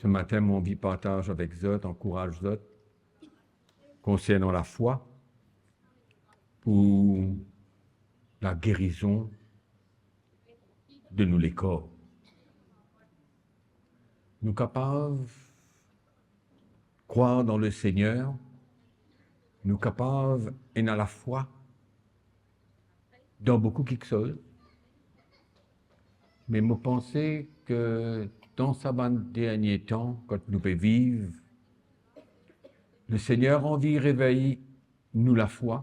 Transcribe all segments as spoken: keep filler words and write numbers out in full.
Se matin, mo anvi partaz avek zot, ankouraz zot konsernan lafwa pou lagerizon de nou lekor. Nou kapav krwar dan Lesegner, nou kapav ena lafwa dan boukou kiksoz, me mo panse ke dan sa bann dernie tan kot nou pe viv, Lesegner anvi revey nou lafwa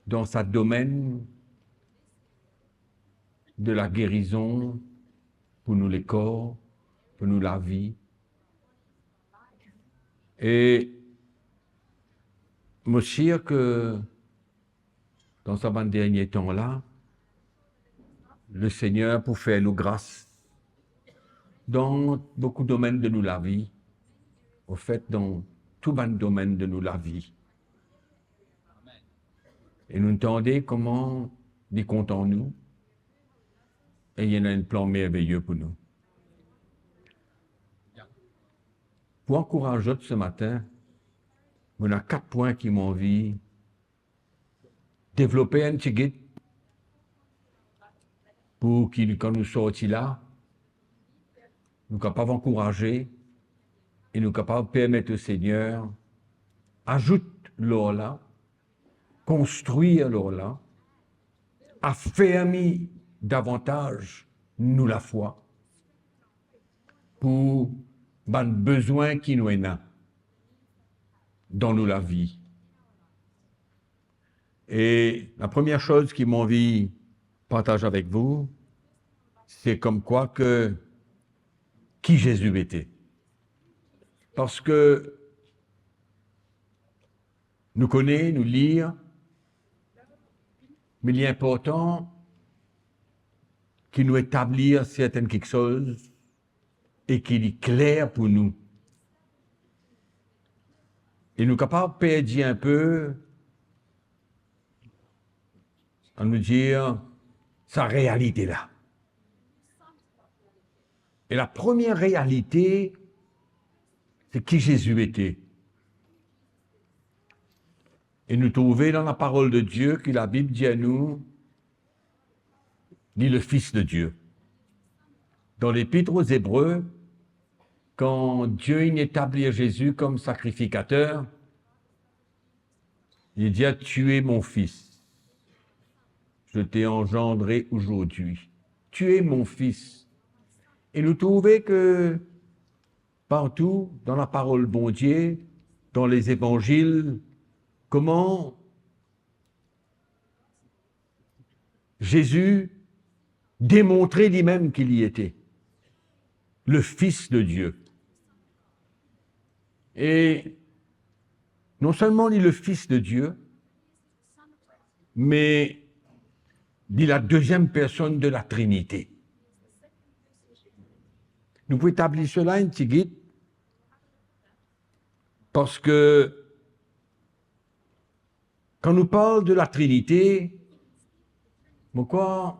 dan sa domenn de lagerizon pou nou lekor, pou nou lavi. E mo sir ke dan sa bann dernie tan la, Lesegner pou fer nou gras dan boukou domenn de nou lavi, anfet, dan tou bann domenn de nou lavi. E nou tande kouma li kontan nou, e li ena enn plan merveye pou nou. Pou ankouraz zot se matin, mo ena kat pwin ki mo anvi devlope enn tigit, pou ki, kan nou sorti la, nou kapav ankouraze e nou kapav permet Lesegner azout lor la, konstrir lor la, afermi davantaz nou lafwa pou bann bezwin ki nou ena dan nou lavi. E lapremier soz ki mo anvi partaz avek vou, se komkwa ke ki Zezi ete. Parski nou kone, nou lir, me li inportan ki nou etablir sertenn kiksoz e ki li kler pou nou. E nou kapav perdi enpe, annou dir, sa realite la. E lapremier realite, se ki Zezi ete. E nou trouve dan laparol de Die ki Labib dir nou, li Lefis de Die. Dan Lepit o Zebre, kan Die inn etablir Zezi kom sakrifikater, li dir, "Tu es mon fils, je t'ai engendré aujourd'hui. Tu es mon fils." E nou trouve ke partou dan laparol Bondie, dan Lezevanzil, kouma Zezi demontre limem ki li ete Lefis de Die. E non selman li Lefis de Die, me li la deziem personn de Latrinite. Nou pou etablir sela enn tigit, parski kan nou parl de Latrinite, mo krwar,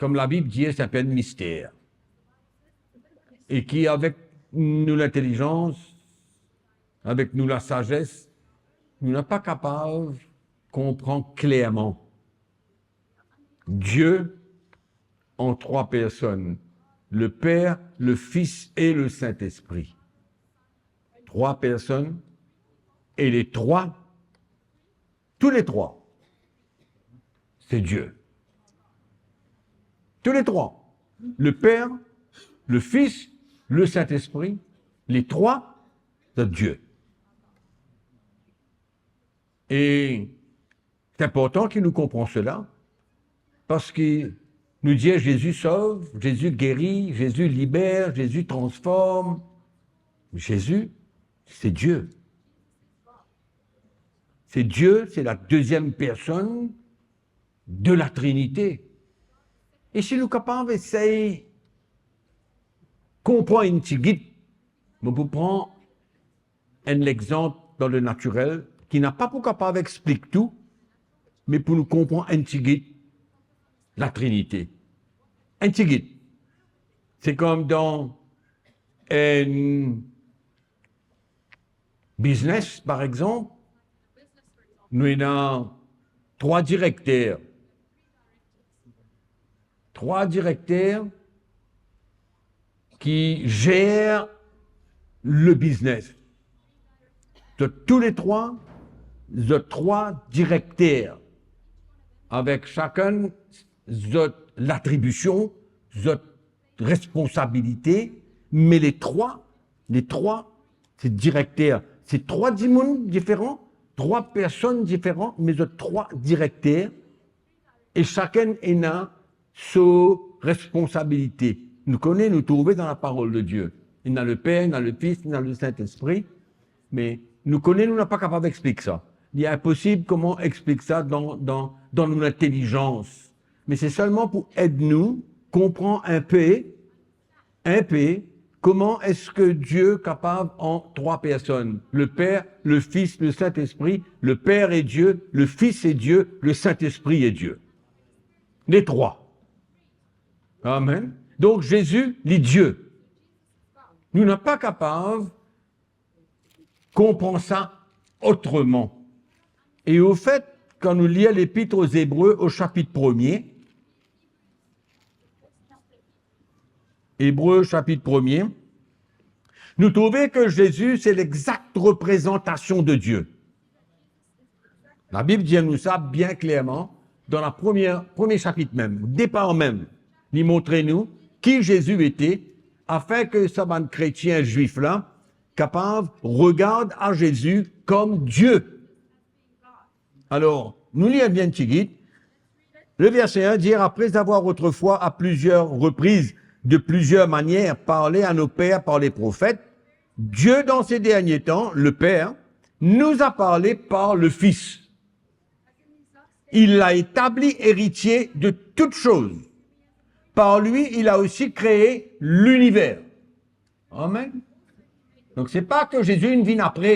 kom Labib dir, se enpe enn mister. E ki avek nou lintelizans, avek nou lasazes, nou napa kapav konpran klerman. Dieu en trois personnes, le Père, le Fils et le Saint-Esprit. Trois personnes, et les trois, tous les trois, c'est Dieu. Tous les trois. Le Père, le Fils, le Saint-Esprit, les trois, c'est Dieu. E se inportan ki nou konpran sela, parski nou dir Zezi sov, Zezi geri, Zezi liber, Zezi transform. Zezi, se Die. Se Die, se la deziem personn de la Trinite. E si nou kapav esey konpran enn tigit, mo pou pran enn lexanp dan le natirel ki napa pou kapav explik tou, me pou nou konpran enn tigit la Trinite. Enn tigit. Se kom dan enn biznes, par exanp, nou ena trwa direkter. Trwa direkter ki zer le biznes. Zot touletrwa, zot trwa direkter, avek sakenn zot latribision, zot responsabilite, me le trwa, le trwa, se direkter. Se trwa dimoun diferan, trwa personn diferan, me zot trwa direkter, e sakenn ena so responsabilite. Nou kone, nou trouve dan Laparol de Die. Ena Leper, ena Lefis, ena Lesintespri. Me nou kone, nou napa kapav explik sa. Li inposib kouma explik sa dan, dan, dan nou lintelizans. Me se selman pou ed nou konpran inpe, inpe, kouma eski Die kapav an trwa personn, Leper, Lefis, Lesintespri, Leper e Die, Lefis e Die, Lesintespri e Die. Le trwa. Amen. Donk, Zezi, li Die. Nou napa kapav konpran sa otreman. E ofet, kan nou lir Lepit o Zebre o sapit premie, Ebre sapit premie, nou trouve ki Zezi se lexakt reprezantasion de Die. Labib dir nou sa bien klerman dan la premie, premie sapit mem, depar mem. Li montre nou ki Zezi ete, afin ki sa bann kretien zwif la kapav regard a Zezi kom Die. Alor, nou lir bien tigit. Le verset un dit, après avoir autrefois à plusieurs reprises, de plusieurs manières, parlé à nos pères par les prophètes, Dieu, dans ces derniers temps, le Père, nous a parlé par le Fils. Il l'a établi héritier de toutes choses. Par lui, il a aussi créé l'univers. Amen. Donk, se pa ki Zezi inn vinn apre.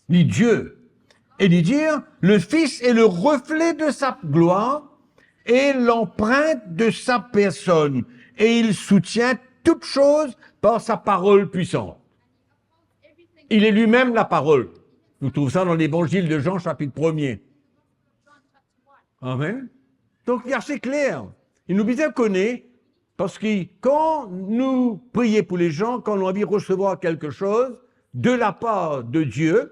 Li Die. E li dir, le Fils est le reflet de sa gloire et l'empreinte de sa personne, et il soutient toutes choses par sa parole puissante. Il est lui-même la parole. Nou trouv sa dan Levanzil de Zan, sapit premie. Amen. Donk, li ase kler. E nou bizin kone, parski kan nou priye pou lezan, kan nou anvi resevwar kelksoz de lapar de Die,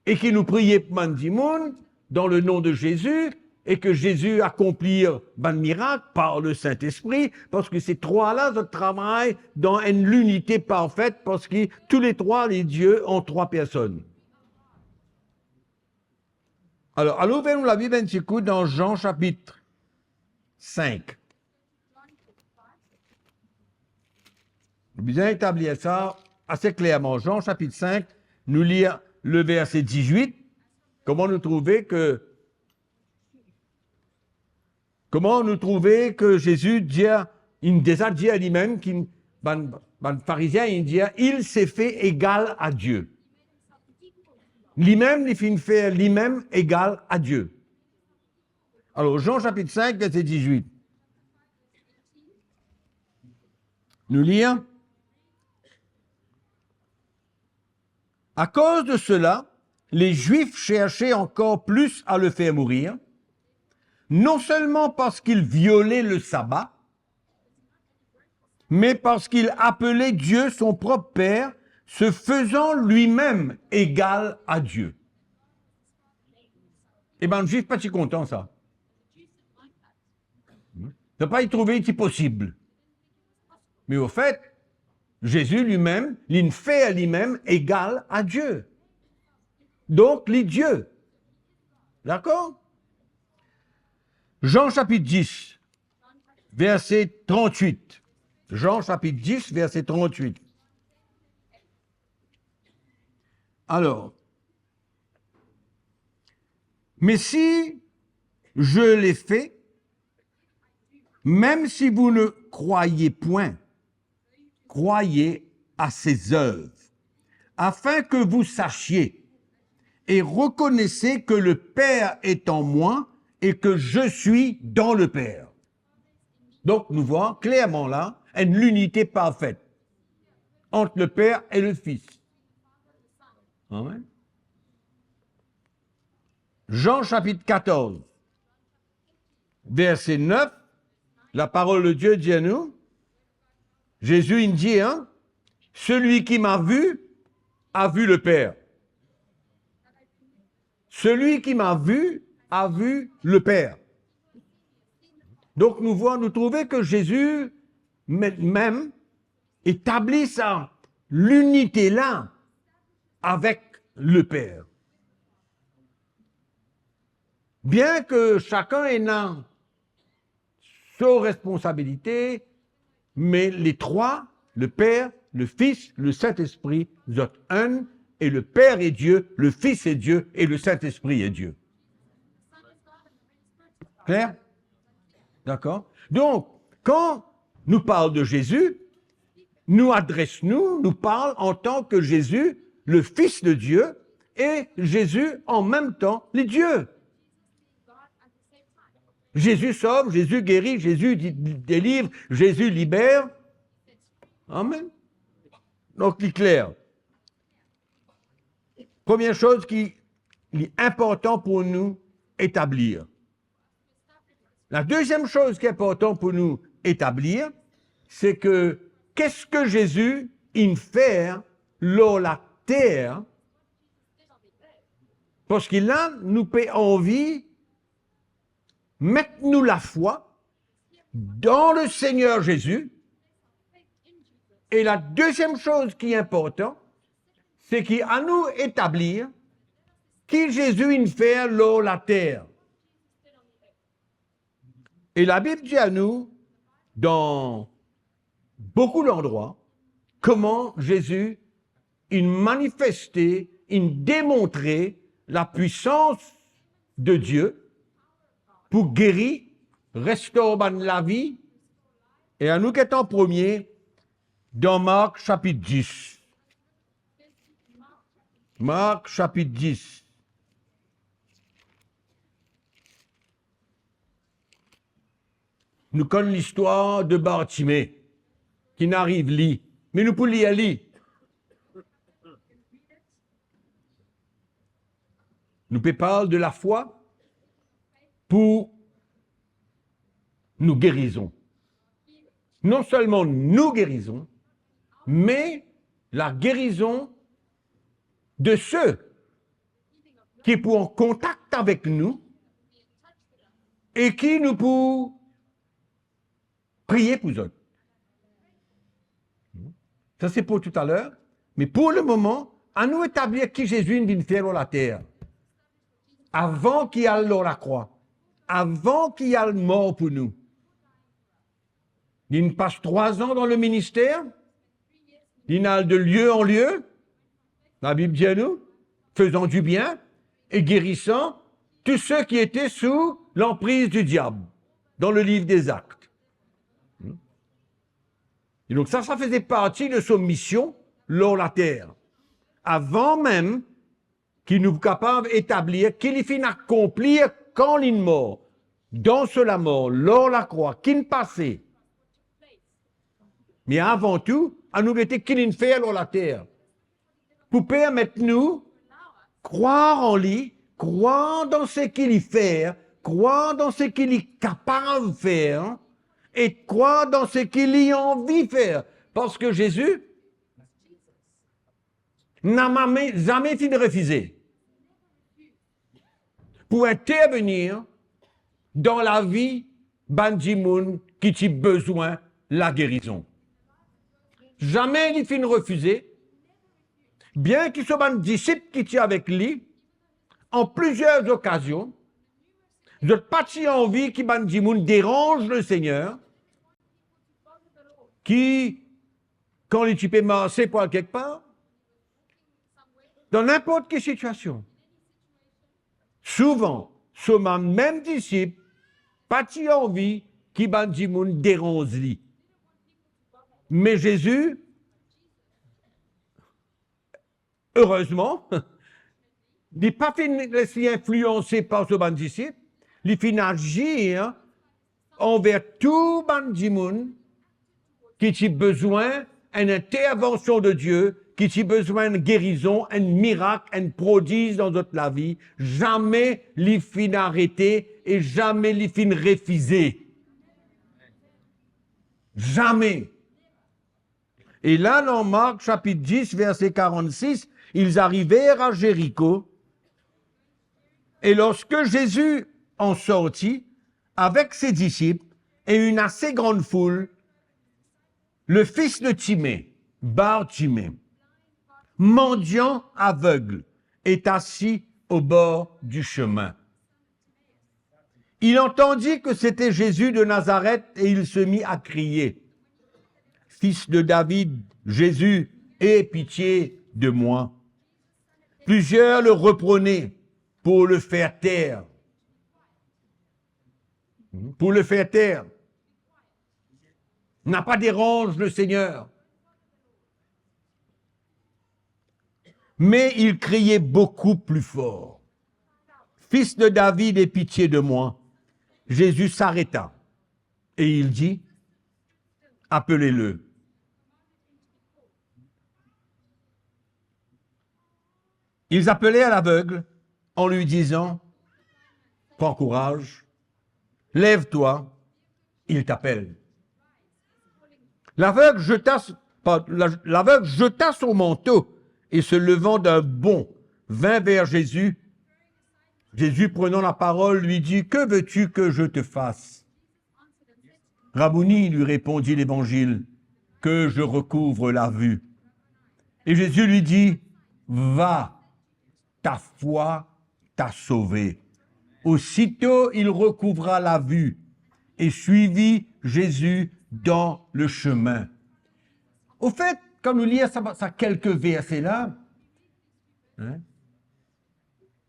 e ki nou priye pou bann dimoun, dan le nom de Jésus, e ki Zezi akonplir bann mirak par le Saint-Esprit, parski se trwa la, zot travay dan enn linite parfet, parski touletrwa, li Die an trwa personn. Alor, al ouver nou Labib enn ti kou dan Zan sapit sink. Nou bizin etablir sa ase klerman. Zan sapit sink, nou lir le verse dizwit. Kouma nou trouve ki, kouma nou trouve ki Zezi dir, inn deza dir limem ki bann, bann Farizien, inn dir, il s'est fait égal à Dieu. Limem, li finn fer limem egal a Die. Alor, Zan sapit sink, verse dizwit. Nou lir. À cause de cela, les Juifs cherchaient encore plus à le faire mourir, non seulement parce qu'il violait le sabbat, mais parce qu'il appelait Dieu son propre Père, se faisant lui-même égal à Dieu. E bann Zwif pa ti kontan sa. Zot pa ti trouve li ti posib. Me anfet, Zezi limem, linn fer limem egal a Die. Donk, li Die. Dakor? Zan sapit dis, verse trantwit. Zan sapit dis, verse trantwit. Alor, mais si je l'ai fait, même si vous ne croyez point, croyez à ses œuvres, afin que vous sachiez et reconnaissez que le Père est en moi et que je suis dans le Père. Donk, nou vwar klerman la enn linite parfet ant Leper e Lefis. Amen. Jean sapit katorz, verse nef, Laparol de Die dir nou, Zezi inn dir, hein, "Celui qui m'a vu a vu le Père." Celui qui m'a vu a vu le Père. Donk nou vwar, nou trouve ki Zezi me-, mem etabli sa linite la avek Leper. Bien ki sakenn ena so responsabilite, me letrwa, Leper, Lefis, Lesintespri, zot enn, e Leper est Dieu, Lefis est Dieu, e Lesintespri est Dieu. Kler? Dakor? Donk, kan nou parl de Zezi, nou adres nou, nou parl antan ki Zezi, Lefis de Die, e Zezi, an mem tan, li Die. Zezi sov, Zezi geri, Zezi di-, deliv, Zezi liber. Amen. Donk, li kler. Premie soz ki li inportan pou nou etablir. La deziem soz ki inportan pou nou etablir, se ki, ki sa Zezi inn fer lor later, parski la, nou pe anvi met nou lafwa dan Lesegner Zezi. E la deziem soz ki inportan, se ki anou etablir ki Zezi inn fer lor later. E Labib dir anou, dan boukou landrwa, kouma Zezi inn manifeste, inn demontre lapwisans de Die pou geri, restor bann lavi. E anou get an premie dan Mark sapit dis. Mark sapit dis. Nou konn listwar de Bartime, ki'nn ariv li, me nou pou lir li. Nou pe parl de lafwa pou nou gerizon. Non selman nou gerizon, me lagerizon de se ki pou an kontak avek nou e ki nou pou priye pou zot. Sa se pou toutaler, me pou lemoman, anou etablir ki Zezi inn vinn fer lor later, avan ki al lor lakrwa, avan ki al mor pou nou. Li'nn pas trwa zan dan leminister, li'nn al de lie an lie, Labib dir nou, faisant du bien et guérissant tous ceux qui étaient sous l'emprise du diable, dans le livre des Actes. E donk sa, sa faze parti de so mision lor later. Avan mem ki nou kapav etablir ki li finn akonplir kan li'nn mor, dan so lamor, lor lakrwa, ki'nn pase. Me avan tou, anou gete ki li'nn fer lor later. Pou permet nou krwar an li, krwar dan seki li fer, krwar dan seki li kapav fer, e krwar dan seki li anvi fer. Parski Zezi, napa zame, zame finn refize pou intervenir dan lavi bann dimoun ki ti bizin lagerizon. Zame li finn refize, bien ki so bann disip ki ti avek li, an plizier okazion, zot pa ti anvi ki bann dimoun deranz Lesegner, ki kan li ti pe marse pou al kekpar, dan ninport ki sitiasion, souvan so bann mem disip pa ti anvi ki bann dimoun deranz li. Me Zezi, erezman, li pa finn les li inflianse par so bann disip, li finn azir anver tou bann dimoun ki ti bizin enn intervansion de Die, ki ti bizin enn gerizon, enn mirak, enn prodiz dan zot lavi, zame li finn arete e zame li finn refize. Zame. E la, dan Mark sapit dis, verse karannsis, ils arrivèrent à Jéricho, et lorsque Jésus en sortit, avec ses disciples et une assez grande foule, le fils de Timée, Bartimée, mendiant aveugle, est assis au bord du chemin. Il entendit que c'était Jésus de Nazareth et il se mit à crier : « Fils de David, Jésus, aie pitié de moi. » Plusieurs le reprenaient pour le faire taire. Pour le faire taire. N'a pas dérangé le Seigneur. Mais il criait beaucoup plus fort : « Fils de David, aie pitié de moi. » Jésus s'arrêta et il dit : « Appelez-le. » Ils appelèrent l'aveugle en lui disant : « Prends courage, lève-toi, il t'appelle. » L'aveugle jeta, pa-, la-, l'aveugle jeta son manteau et se levant d'un bond, vint vers Jésus. Jésus, prenant la parole, lui dit : « Que veux-tu que je te fasse ? » « Rabouni, lui répondit l'Évangile, que je recouvre la vue. » Et Jésus lui dit : « Va, ta foi t'a sauvé. » Aussitôt, il recouvra la vue et suivit Jésus dans le chemin. Ofet, kan nou lir sa, sa kelke verse la, hein,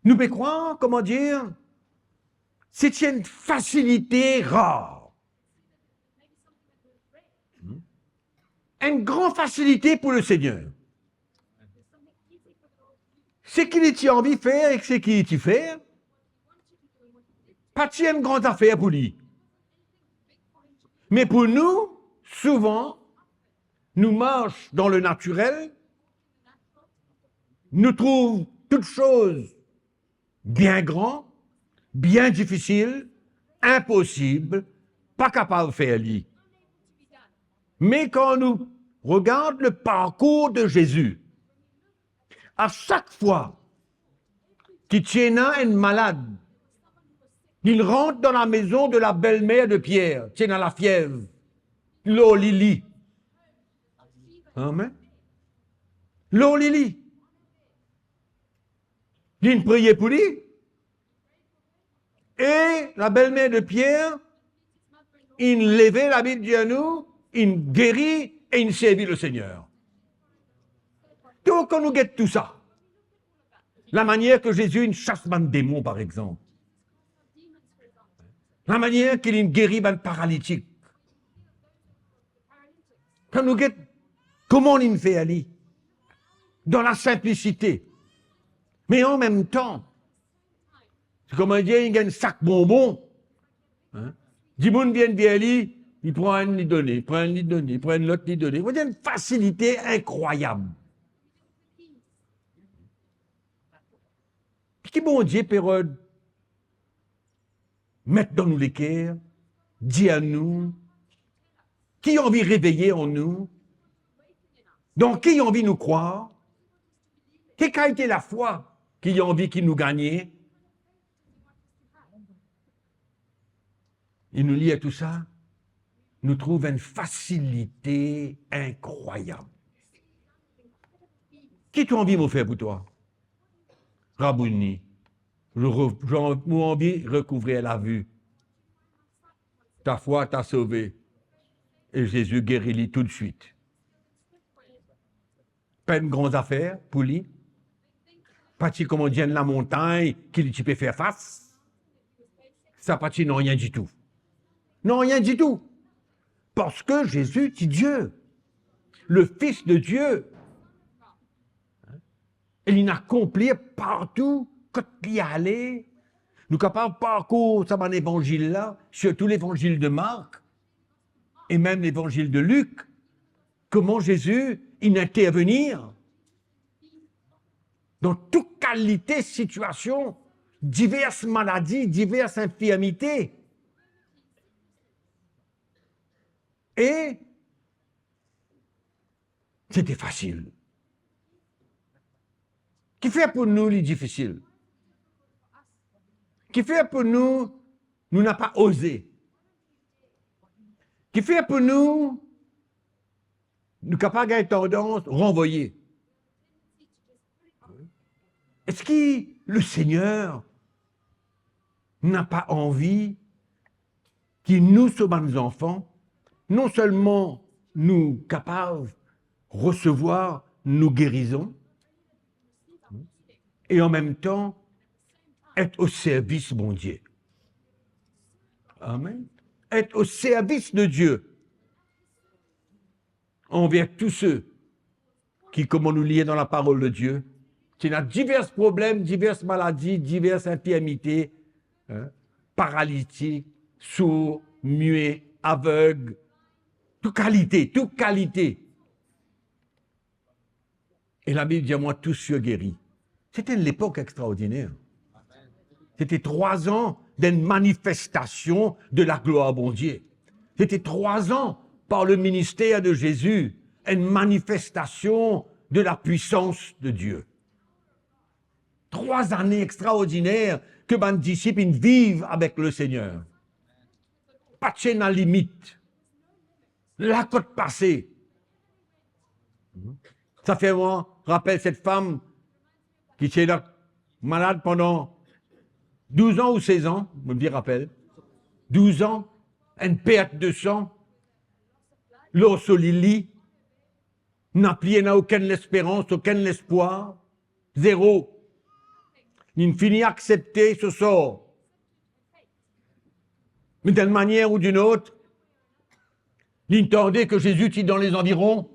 nou pe krwar, kouma dir, se ti enn fasilite rar. Enn gran fasilite pou Lesegner. Seki li ti anvi fer ek seki li ti fer, pa ti enn gran zafer pou li. Me pou nou, souvan, nou mars dan le natirel, nou trouv tou soz bien gran, bien difisil, inposib, pa kapav fer li. Me kan nou regard le parkour de Zezi, a sak fwa ki ti ena enn malad, li rant dan lamezon de labelmer de Pier, ti ena lafiev, lor li li. Amen. Lor li li. Linn priye pou li. E labelmer de Pier inn leve, Labib dir nou, inn geri e inn servi Lesegner. Donk, kan nou get tou sa, lamanier ki Zezi inn sas bann demon, par exanp, lamanier ki linn geri bann paralitik, kan nou get kouma linn fer li, dan lasinplisite, me anmemtan, se kouma dir, li gagn sak bonbon, hein? Dimoun vinn ver li, li pran enn, li done, pran enn, li done, pran enn lot, li done. Li gagn fasilite inkrwayab. Ki Bondie pe rod met dan nou leker, dir nou, ki li anvi reveye an nou, dan ki li anvi nou krwar, ki kalite lafwa ki li anvi ki nou gagne. E nou lir tou sa, nou trouv enn fasilite inkrwayab. Ki to anvi mo fer pou twa? Rabouni, je re-, je, mo anvi rekouvrir lavi. Ta foi t'a sauvé. E Zezi geri li toudswit. Pa enn gran zafer pou li. Pa ti kouma dir enn lamontagn ki li ti pe fer fas. Sa pa ti nanye ditou. Nanye ditou. Parski Zezi ti Die, le Fils de Dieu. E linn akonplir partou kot li ale, Nou kapav parkour sa bann levanzil la, sirtou levanzil de Mark e mem levanzil de Lik, kouma Zezi inn intervenir dan tou kalite sitiasion, divers maladi, divers infirmite. E sete fasil. Kifer pou nou li difisil? Kifer pou nou, nou napa oze? Kifer pou nou, nou kapav gagn tandans ranvwaye? Eski Lesegner napa anvi ki nou, so bann zanfan, non selman nou kapav resevwar nou gerizon, e anmemtan et o servis Bondie. Amen. Et o servis de Dieu anver tou se ki, kouma nou lir dan laparol de Dieu, ti ena divers problem, divers maladi, divers infirmite, hein, paralitik, sour, mie, aveg, tou kalite, tou kalite. E Labib dir, "Mwa tous furent guéris." Sete enn lepok extraordiner. Sete trwa zan d'enn manifestasion de laglwar Bondie. Sete trwa zan par le ministère de Jésus, enn manifestasion de lapwisans de Dieu. Trwa zane extraordiner ke bann disip inn viv avek Lesegner. Pa ti ena limit. La kot pase. Sa fer mwa rapel set fam ki ti ena malad pandan douz an ou sez an, mo bien rapel. Douz an, enn pert de san, lor so lili, napa ena okenn lesperans, okenn lespwar, zero. Linn fini aksepte so sor. Me d'enn manier ou d'enn ot, linn tande ke Zezi ti dan lezanviron.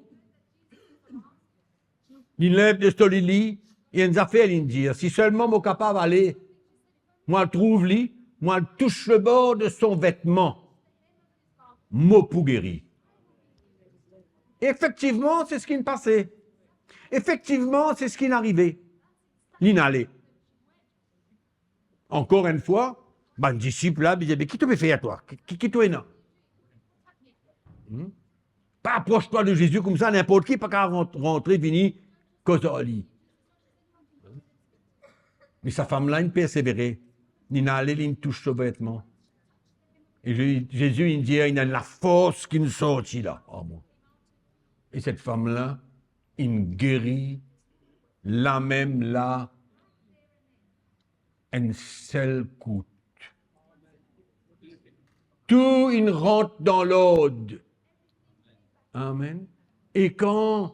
Linn lev de so lili, e enn zafer linn dir, "Si selman mo kapav ale, mo al trouv li, mo al tous lebor de son vetman, mo pou geri." Efektivman, se seki inn pase. Efektivman, se seki inn arive. Linn ale. Ankor enn fwa, bann disip la, li dir, "Be ki to pe fer twa? Ki, ki, ki to ena?" Hmm? Pa apros twa de Zezi koumsa, ninport ki pa kapav rant-, rantre, vini koz ar li. Me sa fam la inn persevere, linn ale, linn tous so vetman. E Ze-, Zezi inn dir, ena enn lafors kinn sorti la. Ah bon. E set fam la inn geri lamem la, enn sel kout. Tou inn rant dan lord. Amen. E kan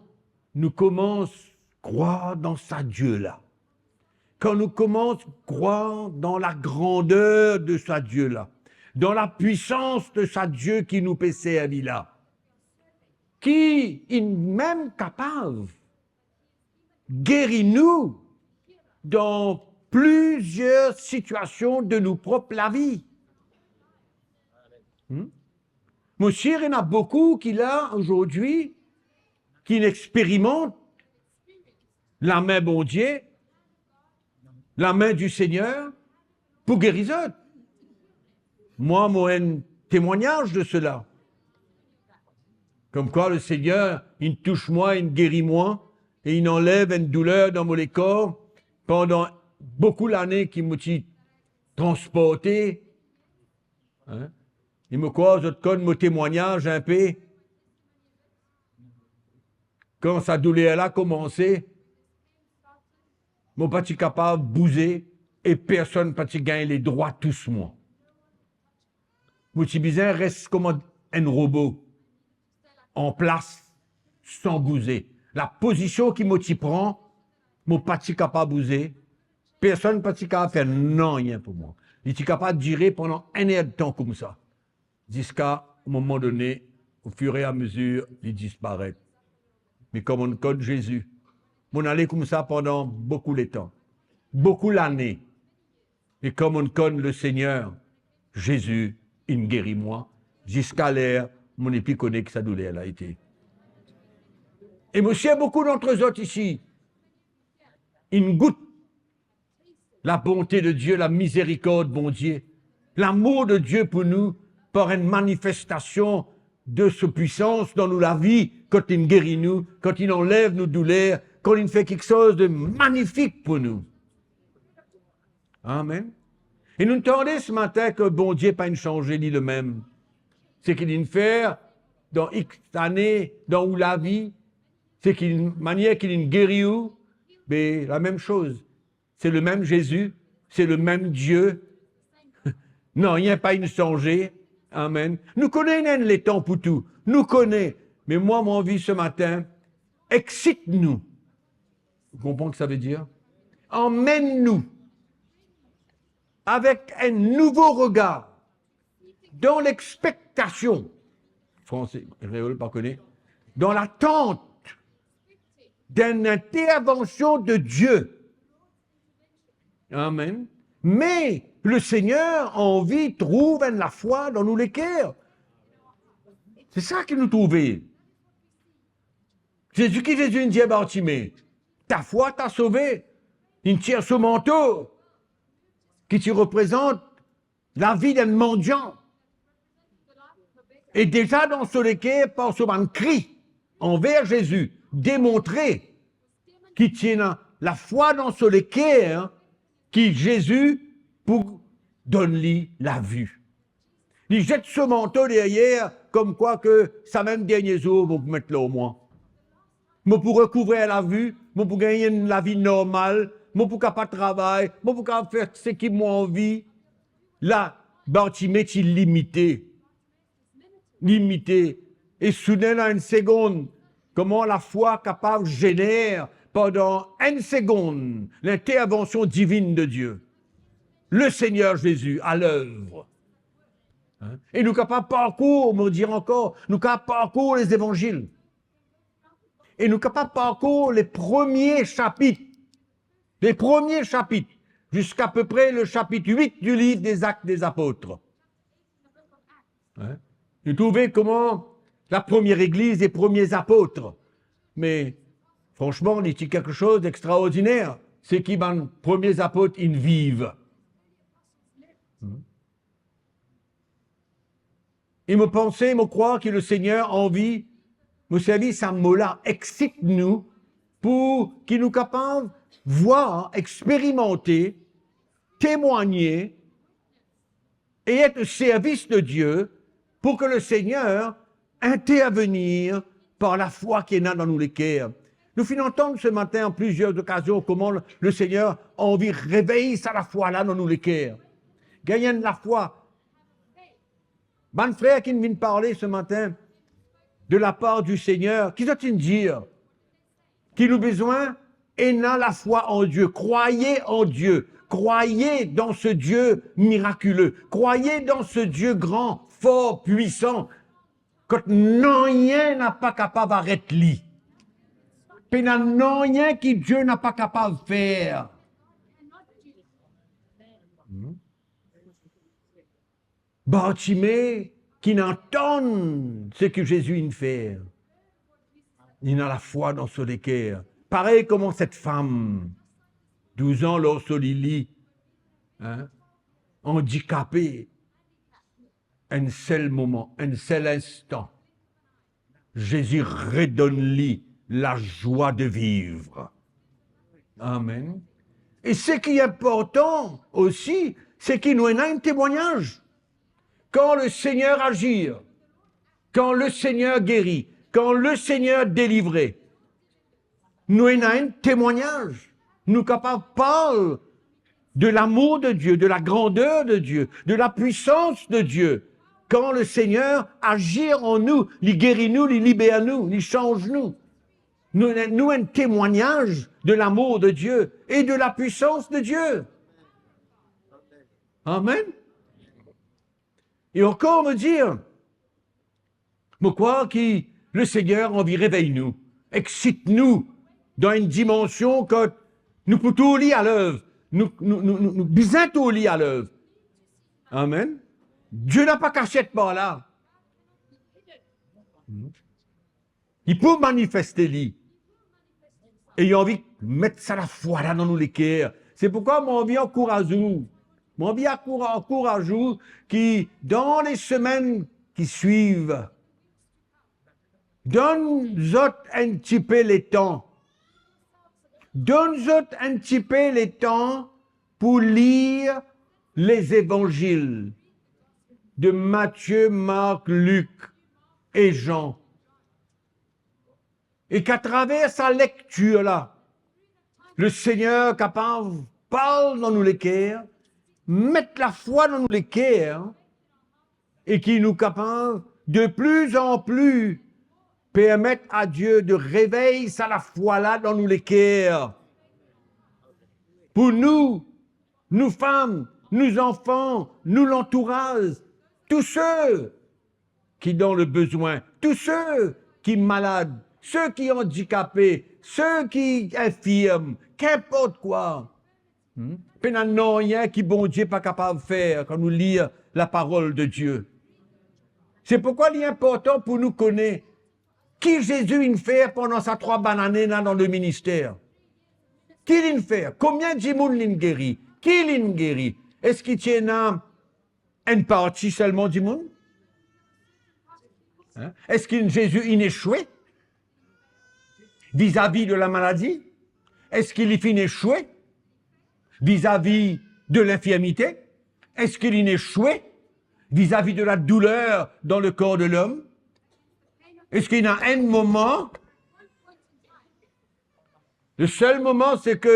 nou koumans krwar dan sa Die la, kan nou koumans krwar dan lagrander de sa Die la, dan lapwisans de sa Die ki nou pe servi la, ki inn mem kapav geri nou dan plizier sitiasion de nou prop lavi. Hmm? Mo sir ena boukou ki la azordi, ki inn experimant lame Bondie, lame di Segner pou geri zot. Mwa, mo enn temwagnaz de sela. Komkwa Lesegner inn tous mwa, inn geri mwa, e inn anlev enn douler dan mo lekor pandan boukou lane ki mo ti transporte. Hein? E mo krwar zot konn mo temwagnaz inpe. Kan sa douler la koumanse, mo pa ti kapav bouze e personn pa ti gagn ledrwa tous mwa. Mo ti bizin res kouma enn robo, anplas, san bouze. Lapozision ki mo ti pran, mo pa ti kapav bouze, personn pa ti kapav fer nanye pou mwa. Li ti kapav dire pandan enn er de tan koumsa, ziska moman done, o fir e a mezir, li disparet. Me kan mo'nn konn Zezi, mo'nn ale koumsa pandan boukou letan, boukou lane. E kan mo'nn konn Lesegner Zezi inn geri mwa, ziska ler mo nepli kone ki sa douler la ete. E mo sir boukou dantre zot isi inn gout labonte de Die, lamizerikord Bondie, lamour de Die pou nou, par enn manifestasion de so pwisans dan nou lavi, kan li'nn geri nou, kan li'nn anlev nou douler, kan li'nn fer kiksoz de manifik pou nou. Amen. E nou tande se matin ki Bondie pa'nn sanze, li lemem. Seki li'nn fer dan X ane dan ou lavi, seki, manier ki li'nn geri ou, be lamem soz. Se lemem Zezi, se lemem Die. Nanye pa'nn sanze. Amen. Nou kone ena enn letan pou tou. Nou kone. Me mwa, mo anvi se matin, exsit nou. Ou konpran ki sa vedir? Amenn nou avek enn nouvo regar, dan lexpektasion, franse, kreol pa kone, dan latant d'enn intervansion de Die. Amen. Me Lesegner anvi trouv enn lafwa dan nou leker. Se sa ki nou trouve. Zezi, ki Zezi inn dir Bartime, "Ta fwa t'a sove." Li'nn tir so manto, ki ti reprezant lavi d'enn mandian. E deza dan so leker, par so bann kri anver Zezi, demontre ki ti ena lafwa dan so leker ki Zezi pou donn li lavi. Li zet so manto deryer, komkwa ki samem dernie zour mo pou met lor mwa. Mo pou rekouvrir lavi, mo pou gagn enn lavi normal, mo pou kapav travay, mo pou kapav fer seki mo anvi. La, Bartime ti limite. Limite. E soudenn, dan enn segonn, kouma lafwa kapav zener pandan enn segonn lintervansion divinn de Die? Lesegner Zezi a lev. Hein? E nou kapav parkour, mo dir ankor, nou kapav parkour Lezevanzil. E nou kapav parkour le premie sapit. Le premie sapit, ziska apepre le sapit wit di liv Dezak Dezapot. Hein? Nou trouve kouma lapremie legliz, le premie zapot. Me, fransman, li ti kiksoz dextraordiner, seki bann premie zapot inn viv. Hmm. E mo panse, mo krwar ki Lesegner anvi, mo servi sa mo la, exsit nou, pou ki nou kapav vwar, experimante, temwagne, e et o servis de Die, pou ki Lesegner intervenir par lafwa ki ena dan nou leker. Nou finn antann se matin an plizier okazion kouma Lesegner anvi revey sa lafwa la dan nou leker. Gagn enn lafwa. Bann frer ki vinn parle se matin de lapar di Segner, ki zot inn dir? Ki nou bizin ena lafwa an Die, croyez en Dieu, croyez dans ce Dieu miraculeux, croyez dans ce Dieu grand, fort, puissant, kot nanye napa kapav aret li. Pena nanye ki Die napa kapav fer. Hmm. Bartime, ki inn antann seki Zezi inn fer, li ena lafwa dan so leker. Parey kouma set fam, douz an lor so lili, hein, andikape, enn sel moman, enn sel instan, Zezi redonn li lazwa de viv. Amen. E seki inportan osi, seki nou ena enn temwagnaz. Kan Lesegner azir, kan Lesegner geri, kan Lesegner delivre, nou ena enn temwagnaz. Nou kapav parl de lamour de Die, de lagrander de Die, de lapwisans de Die. Kan Lesegner azir an nou, li geri nou, li liber nou, li sanz nou. Nou, nou enn temwagnaz de lamour de Die e de lapwisans de Die. Amen. E ankor, mo dir, mo krwar ki Lesegner anvi revey nou, exsit nou dan enn dimansion kot nou pou trouv li alev, Nou, nou, nou, nou, nou bizin tourn li a lev. Amen. Dieu napa kasiet par la. Li pou manifeste li. E li anvi met sa lafwa la dan nou leker. Se poukwa mo anvi ankouraz ou. Mo anvi akoura-, ankouraz ou ki dan le semenn ki swiv, donn zot enn tipe letan. Donn zot enn tipe letan pou lir Lezevanzil de Matie, Mark, Lik e Zan. E ki atraver sa lektir la, Lesegner kapav parl dan nou leker, met lafwa dan nou leker, e ki nou kapav de pli an pli permet a Die de revey sa lafwa la dan nou leker. Pou nou, nou fam, nou zanfan, nou lantouraz, tou se ki dan le bezwin, tou se ki malad, se ki andikape, se ki infirm, kinport kwa. Hmm? Pena nanye ki Bondie pa kapav fer kan nou lir laparol de Die. Se poukwa li inportan pou nou kone ki Zezi inn fer pandan sa trwa bann ane la dan le minister. Ki li'nn fer? Konbien dimoun li'nn geri? Ki li'nn geri? Eski ti ena enn parti selman dimoun? Hein? Eski Zezi inn eswe vizavi de lamaladi? Eski li finn eswe vizavi de linfirmite? Eski li'nn eswe vizavi de ladouler dan lekor de lom? Eski ena enn moman Le sel moman, se ke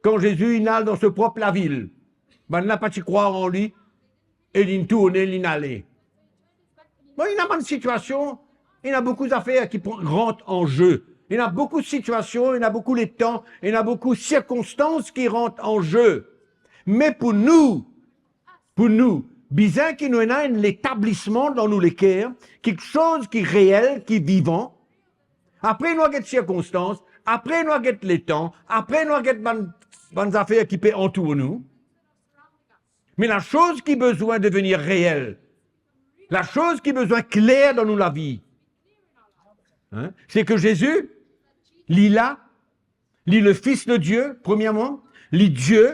kan Zezi inn al dan so prop lavil, bannla pa ti krwar an li, e li'nn tourne, li'nn ale. Bon, ena bann sitiasion, ena boukou zafer ki pran, rant an ze. Ena boukou sitiasion, ena boukou letan, ena boukou sirkonstans ki rant an ze. Me pou nou, pou nou, bizin ki nou ena enn letablisman dan nou leker, kiksoz ki reel, ki vivan. Apre nou al get sirkonstans, apre nou al get letan, apre nou al get bann, bann zafer ki pe antour nou. Me lasoz ki bizin devni reel, lasoz ki bizin kler dan nou lavi, hein, se ke Zezi, li la, li le Fis de Die, premierman, li Die.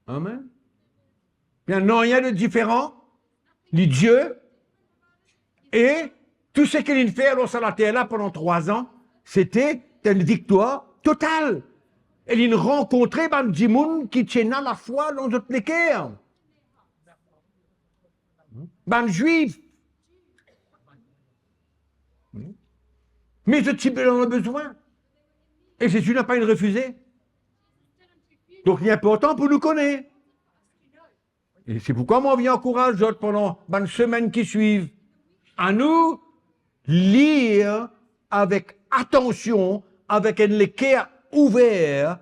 Amen. Li nanye de diferan, li Die. E tou seki li'nn fer lor sa later la pandan trwa an, sete enn viktwar total. E li'nn rankontre bann dimoun ki ti ena lafwa dan zot leker. Bann Zwif. Me zot ti dan bezwin. E Zezi napa refize. Donk, li inportan pou nou kone. E se poukwa mo anvi ankouraz zot pandan bann semenn ki swiv. Anou lir avek atansion, avek enn leker ouver,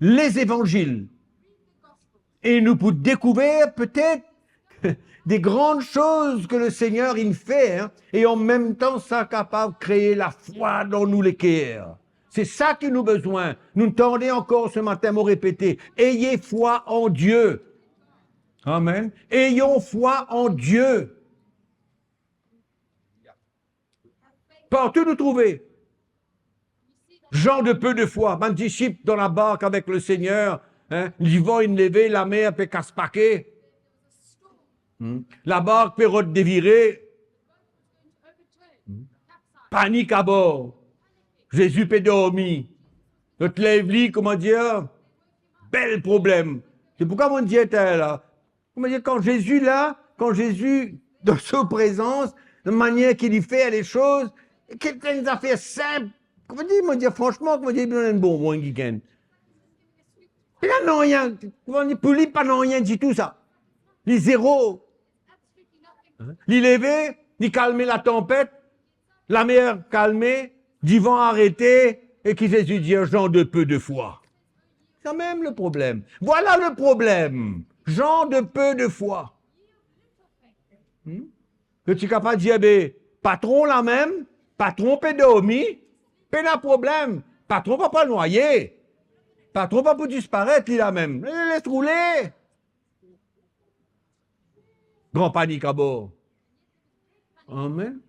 Lezevanzil. E nou pou dekouver petet de gran soz ke Lesegner inn fer, e anmemtan sa kapav kree lafwa dan nou leker. Se sa ki nou bizin. Nou tande ankor se matin, mo repete, ayez foi en Dieu. Amen. Ayons foi en Dieu. Partou nou trouve, gens de peu de foi, bann disip dan labark avek Lesegner, hein, divan inn leve, lamer pe kas pake, hmm, labark pe rod devire, hmm, panik abor, Zezi pe dormi, zot lev li, kouma dir, bel problem. Se poukwa mo dir twa la, Kouma dir, kan Zezi la, kan Zezi dan so prezans, dan manier ki li fer lesoz, ki enn zafer sinp. Kouma dir, mo dir, fransman, kouma dir, li donn enn bonbon kikenn. Li pa nanye, kouma dir, pou li, pa nanye ditou sa. Li zero. Li leve, li kalme latanpet, lamer kalme, divan arete, e ki Zezi dir, gens de peu de foi. Samem le problem. Vwala le problem. Gens de peu de foi. Hmm? Zot ti kapav dir, be, patron la mem, patron pe dormi, pena problem, patron pa pral nwaye. Patron pa pou disparet, li la mem. Les roule. Gran panik abor. Amen.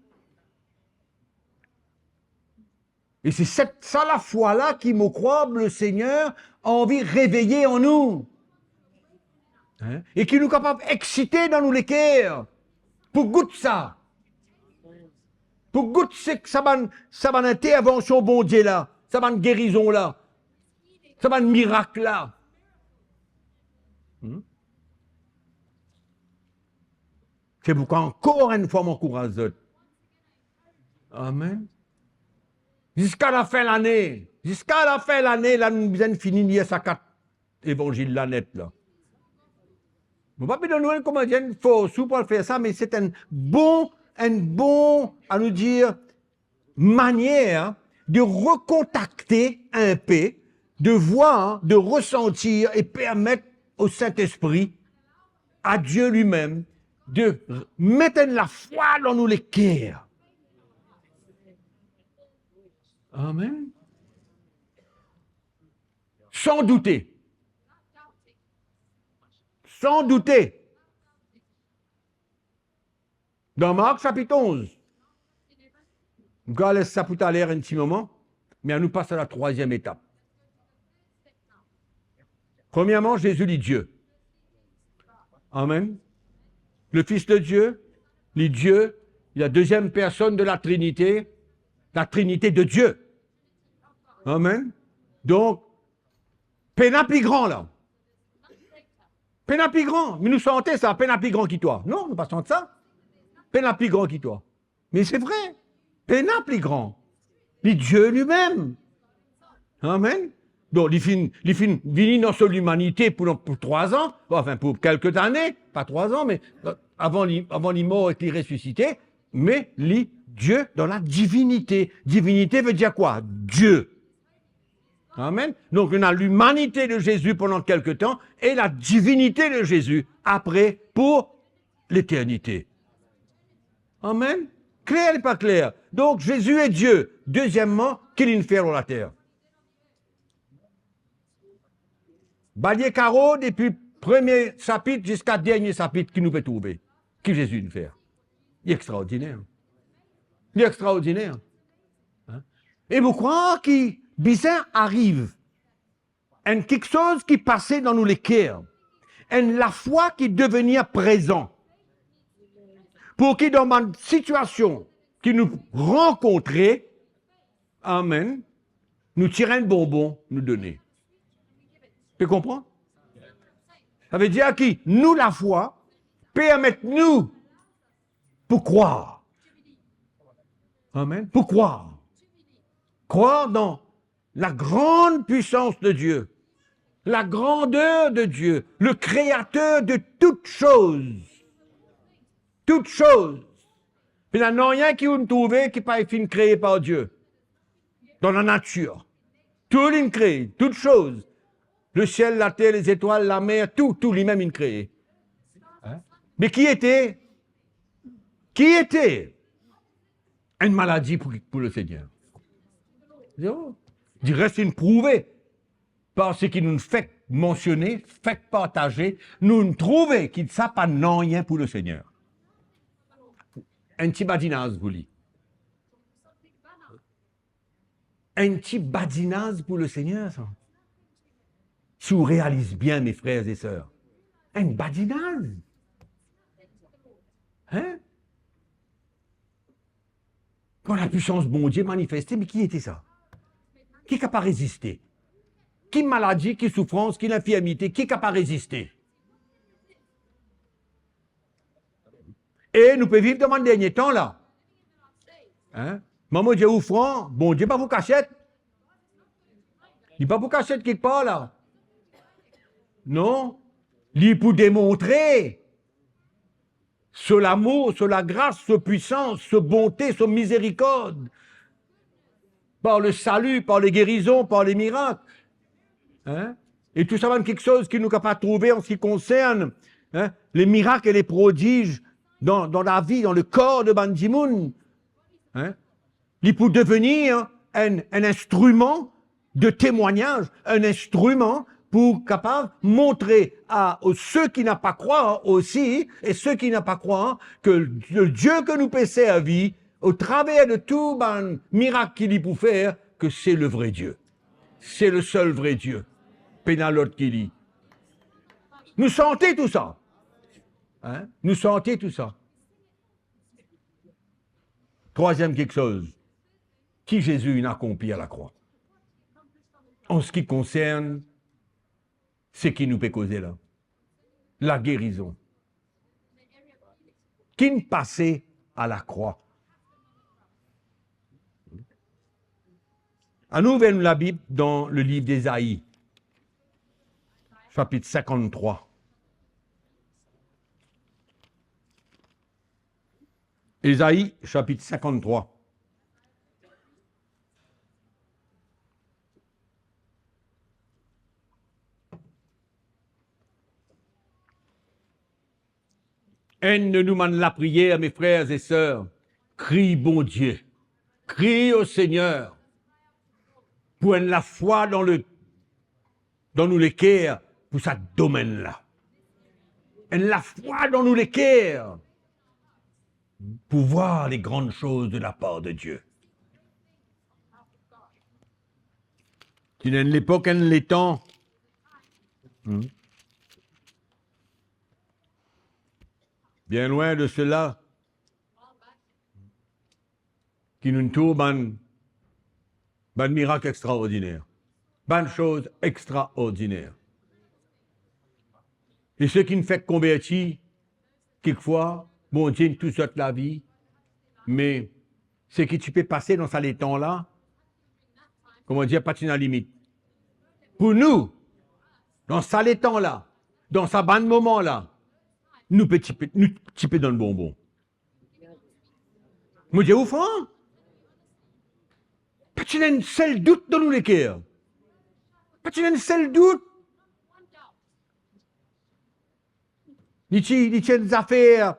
E se set, sa lafwa la ki, mo krwar, Lesegner anvi reveye an nou. Hein? E ki nou kapav eksite dan nou leker pou gout sa. Pou gout se, sa bann, sa bann intervansion Bondie la, sa bann gerizon la, sa bann mirak la. Hmm? Se poukwa ankor enn fwa mo ankouraz zot. Amen. Ziska lafin lane, ziska lafin lane la, nou bizin fini lir sa kat Levanzil la net la. Mo pa pe donn nou enn, kouma dir, enn fors ou pou al fer sa, me se enn bon, enn bon, anou dir, manier de rekontakte inpe, de vwar, de resantir e permet o Sintespri, a Die limem, de met enn lafwa dan nou leker. Amen. San doute. San doute. Dan Mark sapit onz, nou va les sa pou taler enn ti moman, me anou pas a la trwaziem etap. Premierman, Zezi li Die. Amen. Le Fils de Dieu, li Die, la deuxième personne de la Trinité, la Trinité de Dieu. Amen. Donk, pena pli gran la. Pena pli gran. Me nou sante sa, pena pli gran ki twa. Non, nou pa sant sa. Pena pli gran ki twa. Me se vre. Pena pli gran. Li Die limem. Amen. Donk, li finn, li finn vini dan so limanite pou, pou trwa an, anfin, pou kelke lane, pa trwa an, me, euh, avan li, avan li mor ek li resisite, me li Die dan la divinite. Divinite ve dir kwa? Die. Amen. Donk, ena limanite de Zezi pandan kelke tan e la divinite de Zezi apre pou leternite. Amen. Kler, li pa kler? Donk, Zezi e Die. Dezieman, ki linn fer lor later? Balie karo depi premie sapit ziska dernie sapit ki nou pe trouve. Ki Zezi inn fer? Li extraordiner. Li extraordiner. Hein? E mo krwar ki bizin ariv enn kiksoz ki pase dan nou leker, enn lafwa ki devenir prezan, pou ki dan bann sitiasion ki nou rankontre, amen, nou tir enn bonbon, nou done. Pe konpran? Sa ve dir ki nou lafwa permet nou pou krwar. Amen. Pou krwar. Krwar dan la grande puissance de Dieu, la grandeur de Dieu, le créateur de toutes choses. Toutes choses. Pena nanye ki ou'nn trouve ki pa finn kree par Die. Dan lanatir. Tou linn kree, toutes choses. Lesiel, later, lezetwal, lamer, tou, tou limem inn kree. Hein? Me ki ete? Ki ete? Enn maladi pou, pou Lesegner. Zero. Di res, inn prouve par seki nou fek mansione, fek partaze, nou trouve ki sa pa nanye pou Lesegner. Enn ti badinaz pou li. Enn ti badinaz pou Lesegner, sa. Si ou realiz bien, mes frères et sœurs, enn badinaz. Hein? Kan lapwisans Bondie manifeste, me ki ete sa? Ki kapav reziste? Ki maladi, ki soufrans, ki linfirmite, ki kapav reziste? E nou pe viv dan bann dernie tan la. Hein? Mwa mo dir ou fran, Bondie pa pou kasiet. Li pa pou kasiet kikpar la. Non. Li pou demontre so lamour, so lagras, so pwisans, so bonte, so mizerikord, par le salut, par les guérisons, par les miracles. Hein? E tou sa bann kiksoz ki nou kapav trouve an se ki konsern, hein, les miracles et les prodiges dans, dans la vie, dans le corps de bann dimoun. Hein? Li pou devenir enn, enn instriman de temwagnaz, enn instriman pou kapav montre a, a ceux qui n'a pas croire aussi, e ceux qui n'a pas croire, ke le Dieu ke nou pe servi, o traver de tou bann mirak ki li pou fer, ke se le vre Die. Se le sel vre Die. Pena lot ki li. Nou sante tou sa. Hein? Nou sante tou sa. Trwaziem kiksoz ki Zezi inn akonpli alakrwa, an se ki konsern seki nou pe koze la, lagerizon. Ki'nn pase alakrwa? Anou ouver nou Labib dan le liv Ezai, sapit sinkanntrwa. Ezai, sapit sinkanntrwa. Enn de nou bann lapriyer, mes frères et sœurs, kriy Bondie, kriy o Segner pou enn lafwa dan le, dan nou leker pou sa domenn la. Enn lafwa dan nou leker pou voir les grandes choses de la part de Dieu. Ti ena enn lepok, enn letan, hmm, bien loin de cela, ki nou trouv bann, bann mirak extraordiner, bann soz extraordiner. E seki fek konverti, kikfwa, Bondie inn tous zot lavi, me seki ti pe pase dan sa letan la, kouma dir, pa ti ena limit. Pou nou, dan sa letan la, dan sa bann moman la, nou pe ti pe, nou ti pe dan bonbon. Mo dir ou fran, pa ti ena enn sel dout dan nou leker. Pa ti ena enn sel dout. Li ti, li ti enn zafer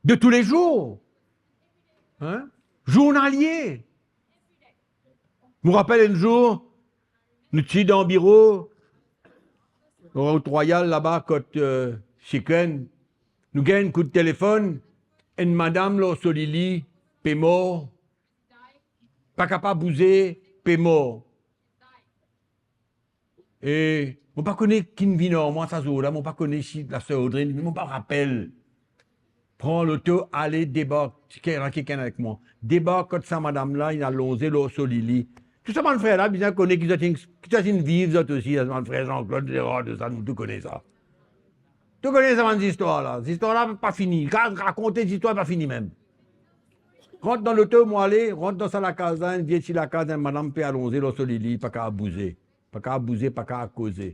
de toulezour. Hein? Zournalie. Mo rapel enn zour, nou ti dan biro, Route Royale laba kot, euh, Sikren, nou gagn enn kout telefonn, enn madam lor so lili, pe mor, pa kapav bouze, pe mor. E mo pa kone ki vinn ar mwa sa zour la, mo pa kone si laser Audrey, mo pa rapel. Pran loto, ale, debark, ti ena kikenn avek mwa. Debark kot sa madam la, inn alonze lor so lili. Tou sa bann frer la bizin kone ki zot inn, ki zot inn viv zot osi, sa bann frer Jean-Claude, Gérard, tou sa, nou tou kone sa. Tou kone sa bann zistwar la. Zistwar la pa fini. Rakont zistwar pa fini mem. Rant dan loto, mo ale, rant dan sa lakaz la, enn vie ti lakaz, enn madam pe alonze lor so lili, pa kapav bouze. Pa kapav bouze, pa kapav koze.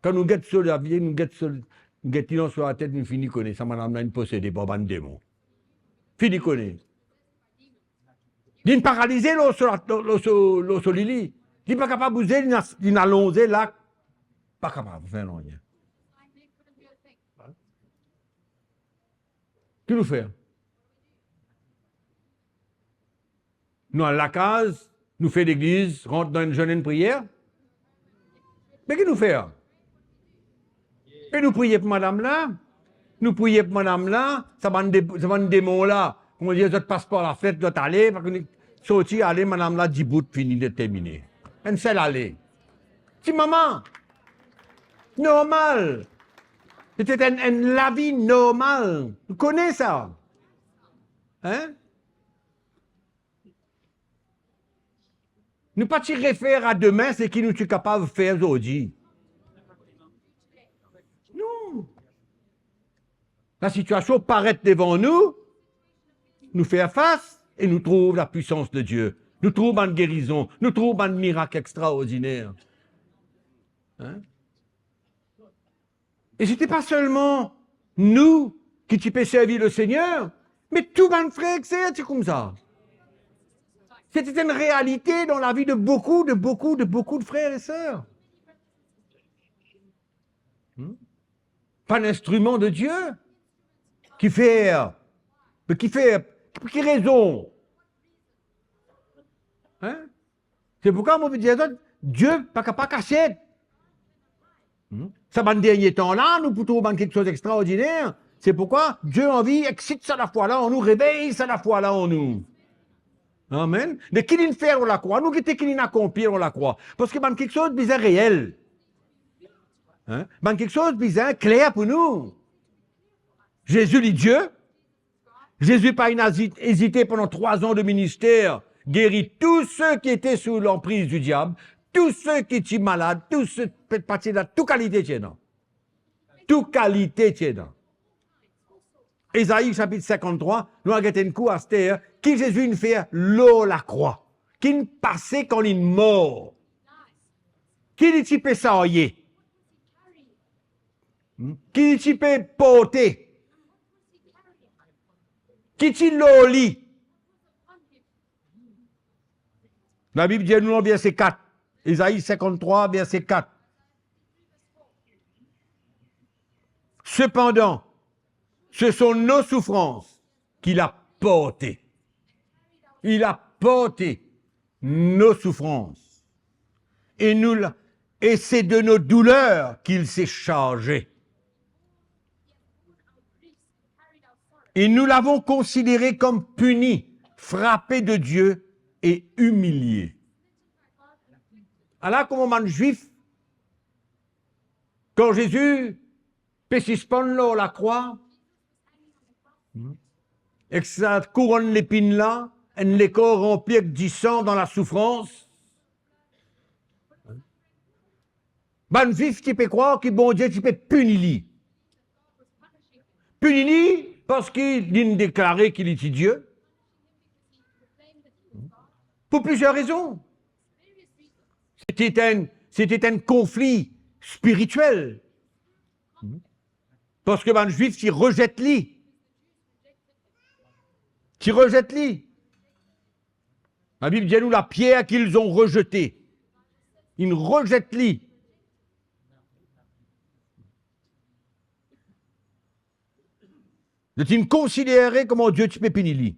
Kan nou get so lavie, nou get so, nou get li dan so latet, nou fini kone sa madam la inn posede par bann demon. Fini kone. Li inn paralize lor so la-, lor, lor so, lor so lili. Li pa kapav bouze, li inn, li inn alonze la, pa kapav fer nanye. Ki nou fer? Nou al lakaz, nou fer legliz, rant dan enn zenn, enn priyer. Me ki nou fer? E nou priye pou madam la. Nou priye pou madam la, sa bann de-, sa bann demon la, kouma dir, zot pas par lafnet, zot ale, pa kone, sorti, ale, madam la dibout, fini, determine. Enn sel ale. Ti mama. Normal. Sete enn, enn lavi normal. Nou kone sa. Hein? Nou pa ti refer a demin seki nou ti kapav fer zordi. Non. Lasitiasion paret devan nou, nou fer fas e nou trouv lapwisans de Die. Nou trouv bann gerizon, nou trouv bann mirak extraordiner. Hein? E sete pa selman nou ki ti pe servi Lesegner, me tou bann frer ek ser ti koumsa. Sete enn realite dan lavi de boukou, de boukou, de boukou de frer e ser. Hmm? Bann instriman de Die ki fer, me ki fer, pou ki rezon? Hein? Se poukwa mo pe dir zot, Die pa kapav kasiet. Hmm? Sa bann dernie tan la, nou pou trouv bann kiksoz extraordiner. Se poukwa Die anvi exsit sa lafwa la an nou, revey sa lafwa la an nou. Amen. De ki li'nn fer lor lakrwa, nou gete ki li'nn akonpli lor lakrwa. Parski bann kiksoz bizin reel. Hein? Bann kiksoz bizin kler pou nou. Zezi li Die. Zezi pa inn azi-, ezite pandan trwa an de minister, geri tou seki ete sou lanpriz di diab, tou seki ti malad, tou se, pe-, pa ti la, tou kalite ti ena. Tou kalite ti ena. Ezai sapit sinkant-trwa, nou al get enn kou aster, ki Zezi inn fer lor lakrwa, ki'nn pase kan li'nn mor, ki li ti pe sarye, hmm, ki li ti pe porte, ki ti lor li. Labib dir nou dan verse kat, Ezai sinkant-trwa, verse kat. Sepandan, ce sont nos souffrances qu'il a portées. Il a porté nos souffrances. Et nous l'a-, et c'est de nos douleurs qu'il s'est chargé. Et nous l'avons considéré comme puni, frappé de Dieu et humilié. Ala kouma bann Zwif, kan Zezi pe sispann lor lakrwa, ek sa kouronn lepinn la, enn lekor ranpli ek disan dan lasoufrans, bann Zwif ti pe krwar ki Bondie ti pe pini li. Pini li parski li'nn deklare ki li ti Die. Pou plizier rezon. Sete enn, sete enn konfli spiritiel. Parski bann Zwif ti rezet li. Ti rezet li. Labib dir nou, la pierre qu'ils ont rejetée. Inn rezet li. Zot inn konsidere kouma Die ti pe pini li.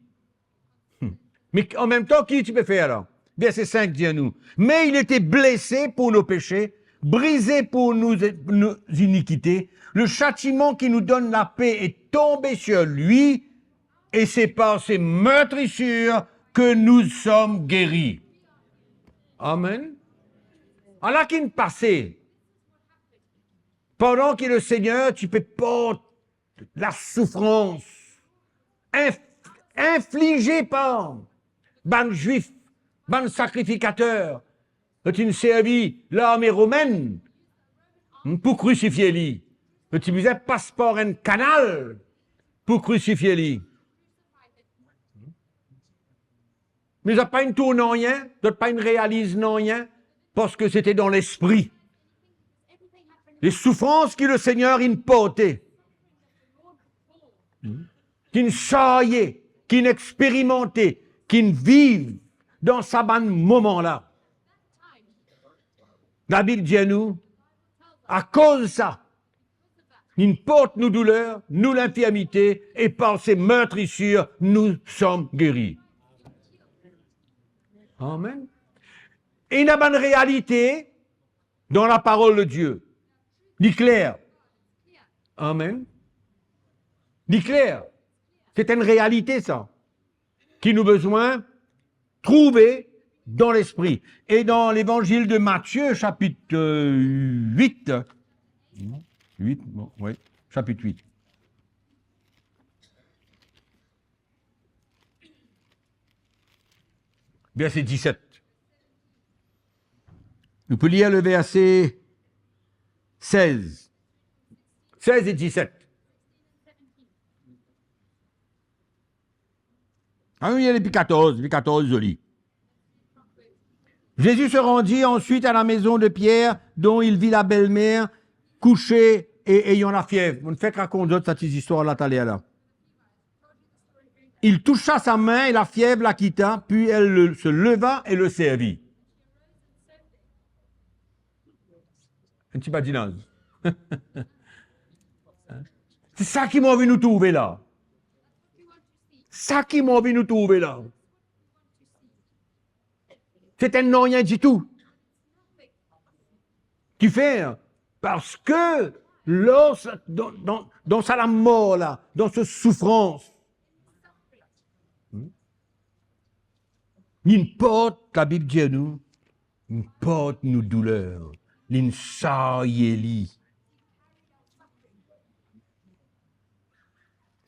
Hmm. Me an mem tan, ki ti pe fer la? Verse sink dir nou, mais il était blessé pour nos péchés, brisé pour nos, nos iniquités. Le châtiment qui nous donne la paix est tombé sur lui, et c'est par ses meurtrissures que nous sommes guéris. Amen. Ala ki'nn pase. Pandan ki Lesegner ti pe port lasoufrans inf-, inflize par bann Zwif, bann sakrifikater, zot inn servi larme romenn pou krisifie li. Zot ti bizin pas par enn kanal pou krisifie li. Me zot pa inn tourn nanye, zot pa inn realiz nanye, parski sete dan lespri. Les souffrances ki Lesegner inn porte, ki'nn sarye, ki'nn experimante, ki'nn viv dan sa bann moman la. Labib dir nou, akoz sa, li'nn port nou douler, nou linfirmite, et par ses meurtrissures, nous sommes guéris. Amen. E ena bann realite dan laparol de Die. Li kler. Amen. Li kler. Se enn realite sa. Ki nou bizin trouve dan lespri. E dan Levanzil de Matie, sapit, euh, wit, wit, bon, wi, sapit wit. Verse diset. Nou pou lir le verse sez. Sez e diset. Ah, nou lir depi katorz, depi katorz, zoli. Jésus se rendit ensuite à la maison de Pierre, dont il vit la belle-mère couchée et ayant la fièvre. Mo fek rakont zot sa ti zistwar la taler la. Il toucha sa main et la fièvre la quitta, puis elle le, se leva et le servit. Enn ti badinaz. Se sa ki mo anvi nou trouve la. Sa ki mo anvi nou trouve la. C'est un rien du tout. Kifer? Parski lor sa, dan, dan, dan sa lamor la, dan sa soufrans, hmm? Linn port, Labib dir nou, linn port nou douler, linn sarye li.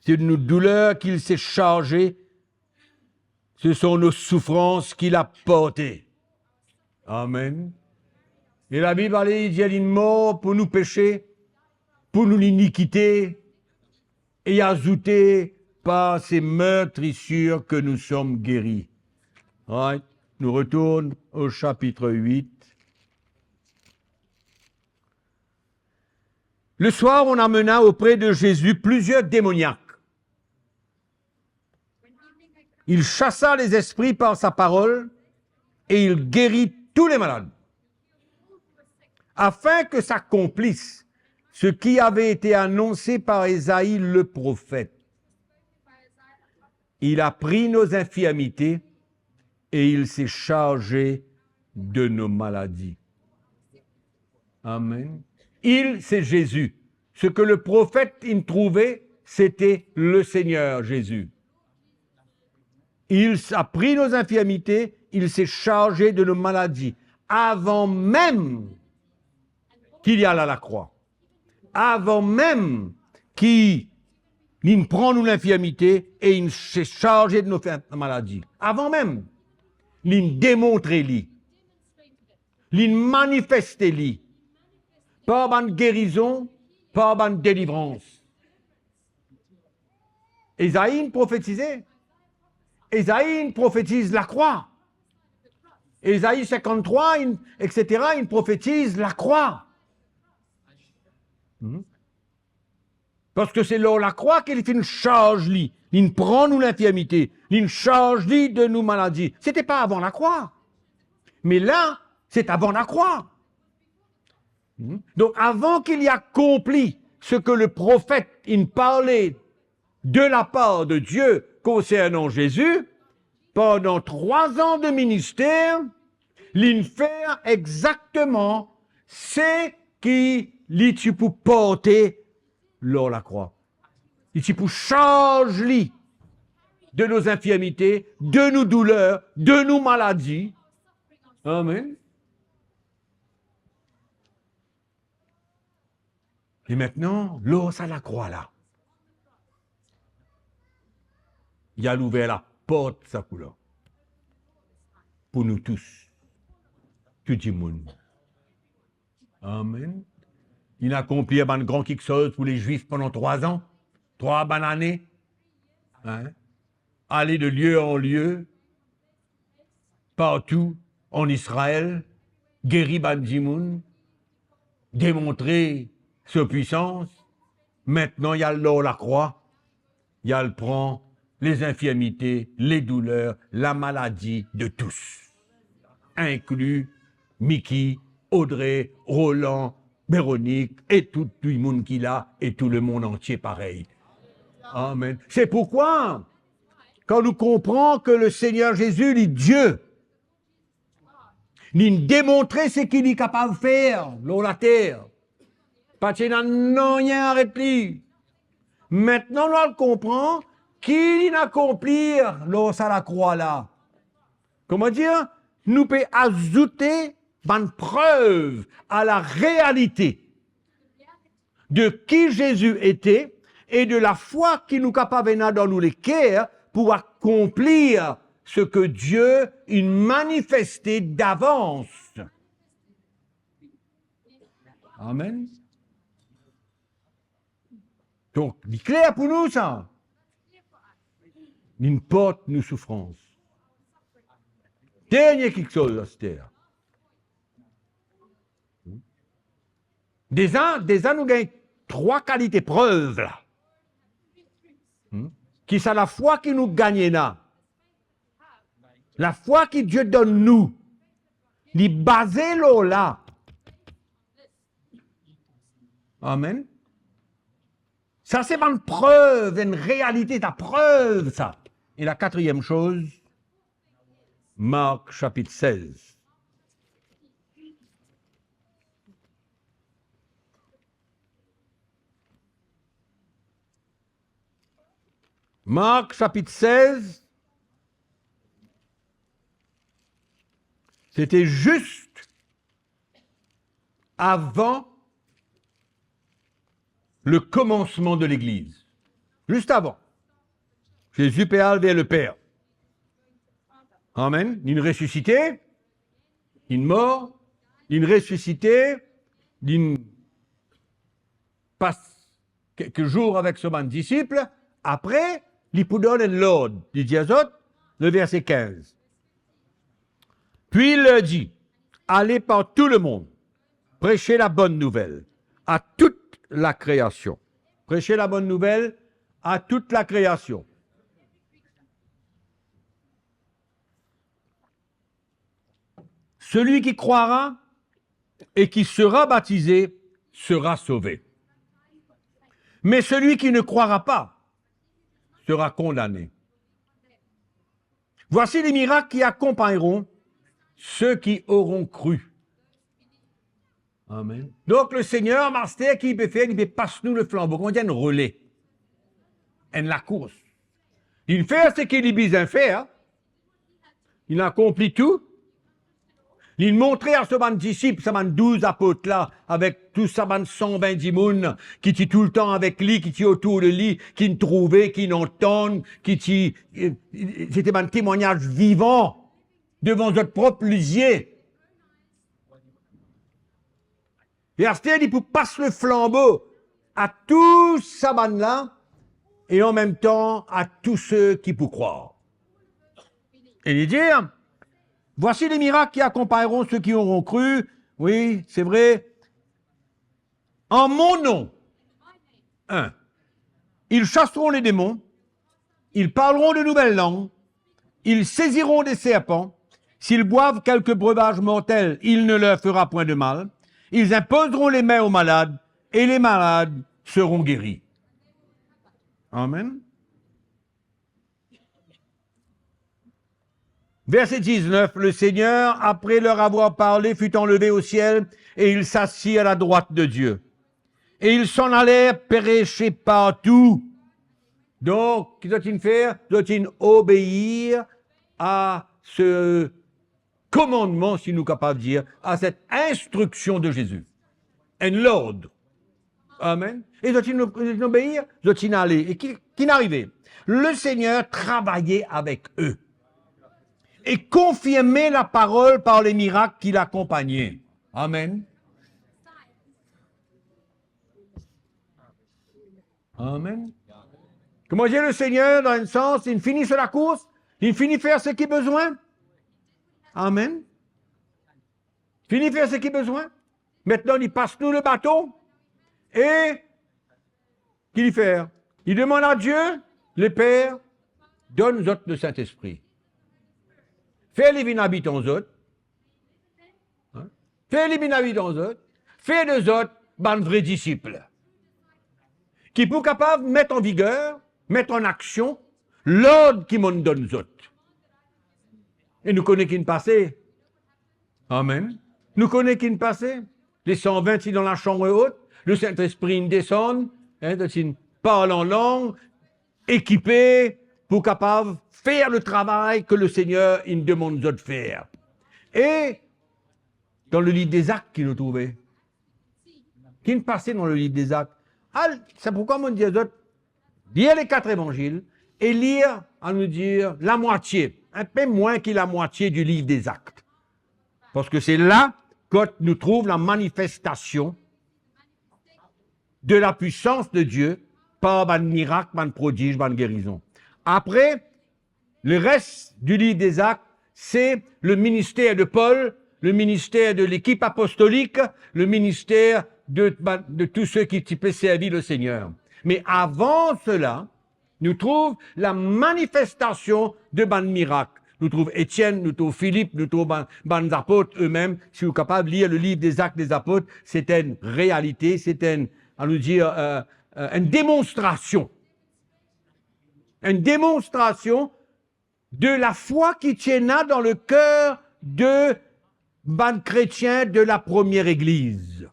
C'est nos douleurs qu'il s'est chargé, ce sont nos souffrances qu'il a portées. Amen. E Labib ale, li dir, linn mor pou nou pese, pou nou linikite, e azoute, par ses meurtrissures que nous sommes guéris. Right? Nou retourn o sapit wit. Le soir, on amena auprès de Jésus plusieurs démoniaques. Il chassa les esprits par sa parole et il guérit tous les malades. Afin que s'accomplisse ce qui avait été annoncé par Ésaïe le prophète. Il a pris nos infirmités et il s'est chargé de nos maladies. Amen. Il, c'est Jésus. Ce que le prophète, il trouvait, c'était le Seigneur Jésus. Il a pris nos infirmités, il s'est chargé de nos maladies, avant même qu'il y a la, la croix. Avan mem ki linn pran nou linfirmite e linn se sarze de nou fer maladi. Avan mem, linn demontre li. Linn manifeste li par bann gerizon, par bann delivrans. Ezai inn profetize. Ezai inn profetiz lakrwa. Ezai sinkant-trwa, inn, et cetera, inn profetiz lakrwa. Hmm. Parski se lor lakrwa ki li finn sarz li, linn pran nou linfirmite, linn sarz li de nou maladi. Sete pa avan lakrwa. Me la, se avan lakrwa. Hmm. Donk, avan ki li akonpli seki leprofet inn parle de lapar de Die konsernan Zezi, pandan trwa an de minister, linn fer exakteman seki li ti pou porte lor lakrwa. Li ti pou sarz li de nou zinfirmite, de nou douler, de nou maladi. Amen. E mintnan, lor sa lakrwa la, li al ouver laport sa kou la pou nou tous, tou dimoun. Amen. Linn akonplir bann gran kiksoz pou Lezwif pandan trwa an, trwa bann ane. Hein? Ale de lie an lie, partou an Izrael, geri bann dimoun, demontre so pwisans. Mintnan, li al lor lakrwa, li al pran lezinfirmite, ledouler, lamaladi de tous, inkli Miki, Odre, Rolan, Veronique e tou dimoun ki la e tou lemond antie parey. Amen. Se pourkwa, kan nou konpran ki Lesegner Zezi, li Die, linn demontre seki li kapav fer lor later, pa ti ena nanye aret li. Mintnan nou al konpran ki linn akonplir lor sa lakrwa la. Kouma dir, nou pe azoute bann prev a larealite de ki Zezi ete e de lafwa ki nou kapav ena dan nou leker pou akonplir seki Die inn manifeste davans. Amen. Donk, li kler pou nou sa. Linn port nou soufrans. Dernie kiksoz aster. Deza, deza nou gagn trwa kalite prev la. Hmm? Ki sa lafwa ki nou gagn ena. Lafwa ki Die donn nou, li baze lor la. Amen. Sa se bann prev, enn realite, ta prev sa. E la katriem soz, Mark sapit sez. Mark sapit sez, sete zis avan le komansman de Legliz. Zis avan. Zezi pe al ver Leper. Amen. Linn resisite, linn mor, linn resisite, linn pas kelke zour avek so bann disip, apre, li pou donn enn lord, li dir zot, le verse kinz. Puis il leur dit, allez par tout le monde, prêchez la bonne nouvelle à toute la création. Prêchez la bonne nouvelle à toute la création. Celui qui croira et qui sera baptisé sera sauvé. Mais celui qui ne croira pas sera condamné. Voici les miracles qui accompagneront ceux qui auront cru. Amen. Donk, Lesegner, master, ki li pe fer, li pe pas nou le flanbo, kouma dir, enn rele, enn lakours. Li fer seki li bizin fer, li akonpli tou. Li montre a so bann disip, sa bann douz apot la, avek tou sa bann san vin dimoun ki ti toultan avek li, ki ti otour de li, ki'nn trouve, ki'nn antann, ki ti, eh, sete bann temwagnaz vivan devan zot prop lizie. E aster, li pou pas le flanbo a tou sa bann la, e anmemtan a tou seki pou krwar. E li dir, voici les miracles qui accompagneront ceux qui auront cru. Oui, c'est vrai. En mon nom, un, ils chasseront les démons, ils parleront de nouvelles langues, ils saisiront des serpents, s'ils boivent quelque breuvage mortel, il ne leur fera point de mal, ils imposeront les mains aux malades, et les malades seront guéris. Amen. Verset dix-neuf, le Seigneur, après leur avoir parlé, fut enlevé au ciel, et il s'assit à la droite de Dieu. Et ils s'en allèrent prêcher partout. Donk, ki zot inn fer? Zot inn obeir a se komandman, si nou kapav dir, a set instriksion de Zezi. Enn lord. Amen. E zot inn, zot inn obeir, zot inn ale. E ki, ki'nn arive? Le Seigneur travaillait avec eux et confirmait la parole par les miracles qui l'accompagnaient. Amen. Amen. Kouma dir, le Seigneur, dan enn sans, li fini so lakours, li fini fer seki bizin. Amen. Fini fer seki bizin. Aster, li pas nou le baton. E ki li fer? Li demann a Die, Leper, donn zot le Sintespri. Fer li vinn abit an zot. Fer li vinn abit an zot. Fer de zot bann vre disip. Ki pou kapav met an viger, met an aksion lord ki mo'nn donn zot. E nou kone ki'nn pase. Amen. Nou kone ki'nn pase. Le san vin ti dan lasanm ot, le Sintespri inn desann, hein, zot inn parl an lang, ekipe pou kapav fer le travay ki le Seigneur inn demann zot fer. E dan le liv Dezak ki nou trouve. Ki'nn pase dan le liv Dezak. Al, se poukwa mo dir zot, lir le kat Levanzil e lir, anou dir, lamwatie, inpe mwin ki lamwatie di liv Dezak. Parski se la kot nou trouv lamanifestasion de lapwisans de Die par bann mirak, bann prodiz, bann gerizon. Apre, le res di liv Dezak, se le minister de Pol, le minister de lekip apostolik, le minister de, de tou seki ti pe servi le Seigneur. Me avan sela, nou trouv lamanifestasion de bann mirak. Nou trouv Etienn, nou trouv Filip, nou trouv bann, bann apot, emem, si ou kapav lir le liv Dezak Dezapot, se enn realite, se enn, anou dir, euh, euh, enn demonstrasion. Enn demonstrasion de lafwa ki ti ena dan leker de bann kretien de lapremier legliz.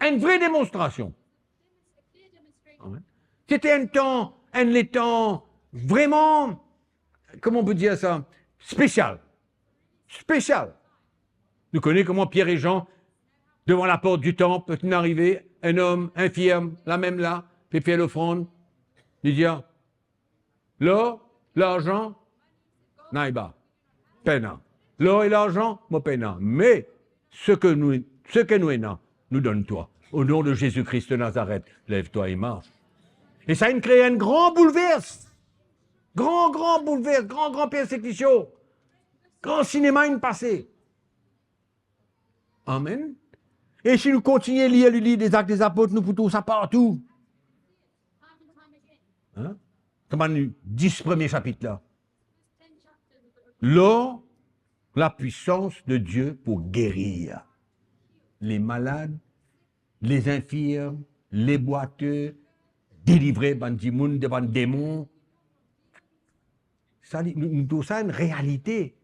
Enn vre demonstrasion. Sete enn tan, enn letan vreman, kouma on pe dir sa, spesial. Spesial. Nou kone kouma Pier e Zan, devan laport di tanp, finn arive, enn om infirm, lamem la, pe fer lofrann. Li dir, "Lor, larzan, napa. Pena. Lor e larzan, mo pena. Me seki nou, seki nou ena, nou donn twa. O nom de Zezi Kris de Nazaret, lev twa e mars." E sa inn kree enn gran boulvers. Gran, gran boulvers, gran, gran persekision. Gran sinema inn pase. Amen. E si nou kontigne lir le liv Zak Dezapot, nou pou trouv sa partou. Hein? Sa bann dis premie sapit la. Lor lapwisans de Die pou gerir les malades, les infirmes, les boiteux, delivre bann dimoun de bann demon. Sa, li, nou, nou trouv sa enn realite.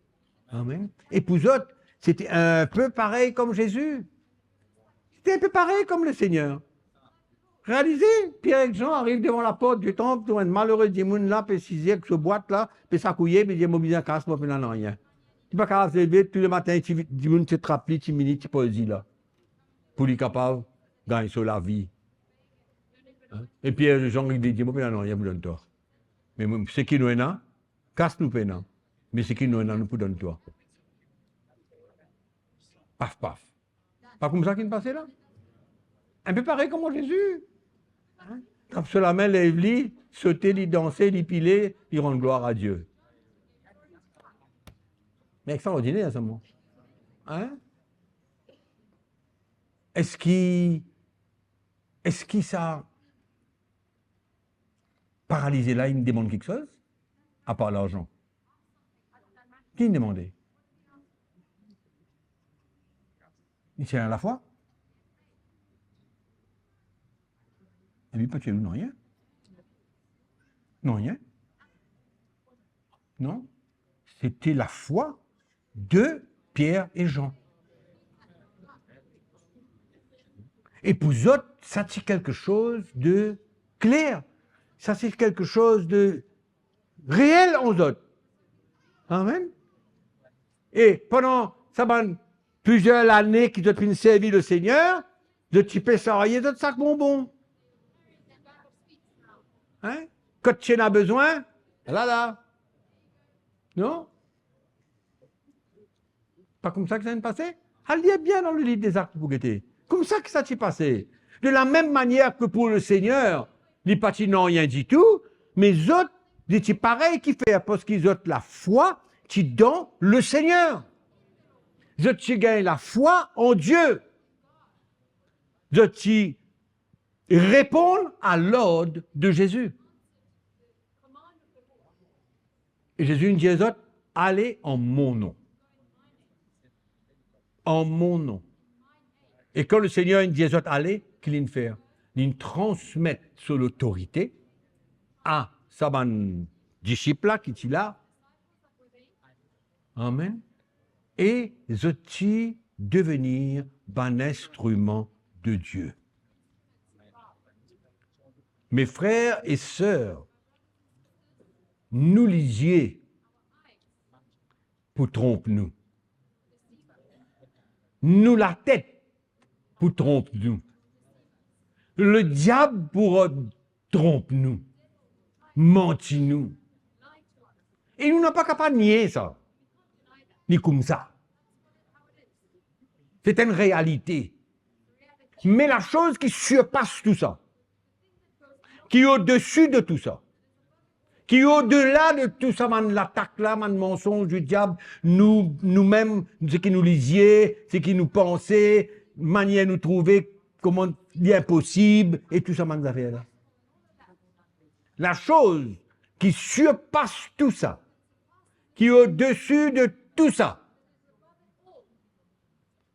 Amen. E pou zot, sete inpe parey kouma Zezi. Sete inpe parey kouma Lesegner. Realize, Pier ek Zan ariv devan laport di tanp, trouv enn malere dimoun la, pe size ek so bwat la, pe sakouye, pe dir, "Mo bizin kas, mo pena nanye." Li pa kapav leve, touletan ti, dimoun ti trap li, ti mini, ti poz li la, pou li kapav gagn so lavi. Hein? E Pier ek Zan li dir, "Mo pena nanye pou donn twa. Me mo, seki nou ena, kas nou pena. Me seki nou ena, nou pou donn twa." Paf, paf. Pa koumsa ki'nn pase la? Inpe parey kouma Zezi. Hein? Trap so lame, lev li, sote, li danse, li pile, li rann glwar a Die. Me extraordiner, sa, mo. Hein? Eski, eski sa paralize la, inn demann kiksoz, apar larzan? Ki inn demande? Li ti ena lafwa. E li pa ti ena nanye. Nanye. Non. Sete lafwa de Pier e Zan. E pou zot, sa ti kiksoz de kler. Sa ti kiksoz de reel an zot. Amen. E pandan sa bann plizier lane ki zot finn servi Lesegner, zot ti pe sarye zot sak bonbon. Hein? Kot ti ena bizin, la, la. Non? Pa koumsa ki sa inn pase? Al lir bien dan le liv Zak pou gete. Koumsa ki sa ti pase. De lamem manier ki pou Lesegner, li pa ti nanye ditou, me zot, li ti parey kifer, parski zot lafwa ti dan Lesegner. Zot ti gagn lafwa an Die. Zot ti reponn a lord de Zezi. E Zezi inn dir zot, "Ale an mo nom." An mo nom. E kan Lesegner inn dir zot ale, ki li'nn fer? Li'nn transmet so lotorite a sa bann disip la ki ti la. Amen. E zot ti devenir bann instriman de Die. Mes frères et sœurs, nou lizie pou tronp nou. Nou latet pou tronp nou. Lediab pou rod tronp nou, manti nou. E nou napa kapav nie sa. Li koumsa. Se enn realite. Me lasoz ki sirpas tou sa, ki odesi de tou sa, ki odela de tou sa bann latak la, bann mansonz di diab, nou, noumem, seki nou lizie, seki nou panse, manier nou trouve, kouma li inposib, e tou sa bann zafer la. Lasoz ki sirpas tou sa, ki odesi de tou sa,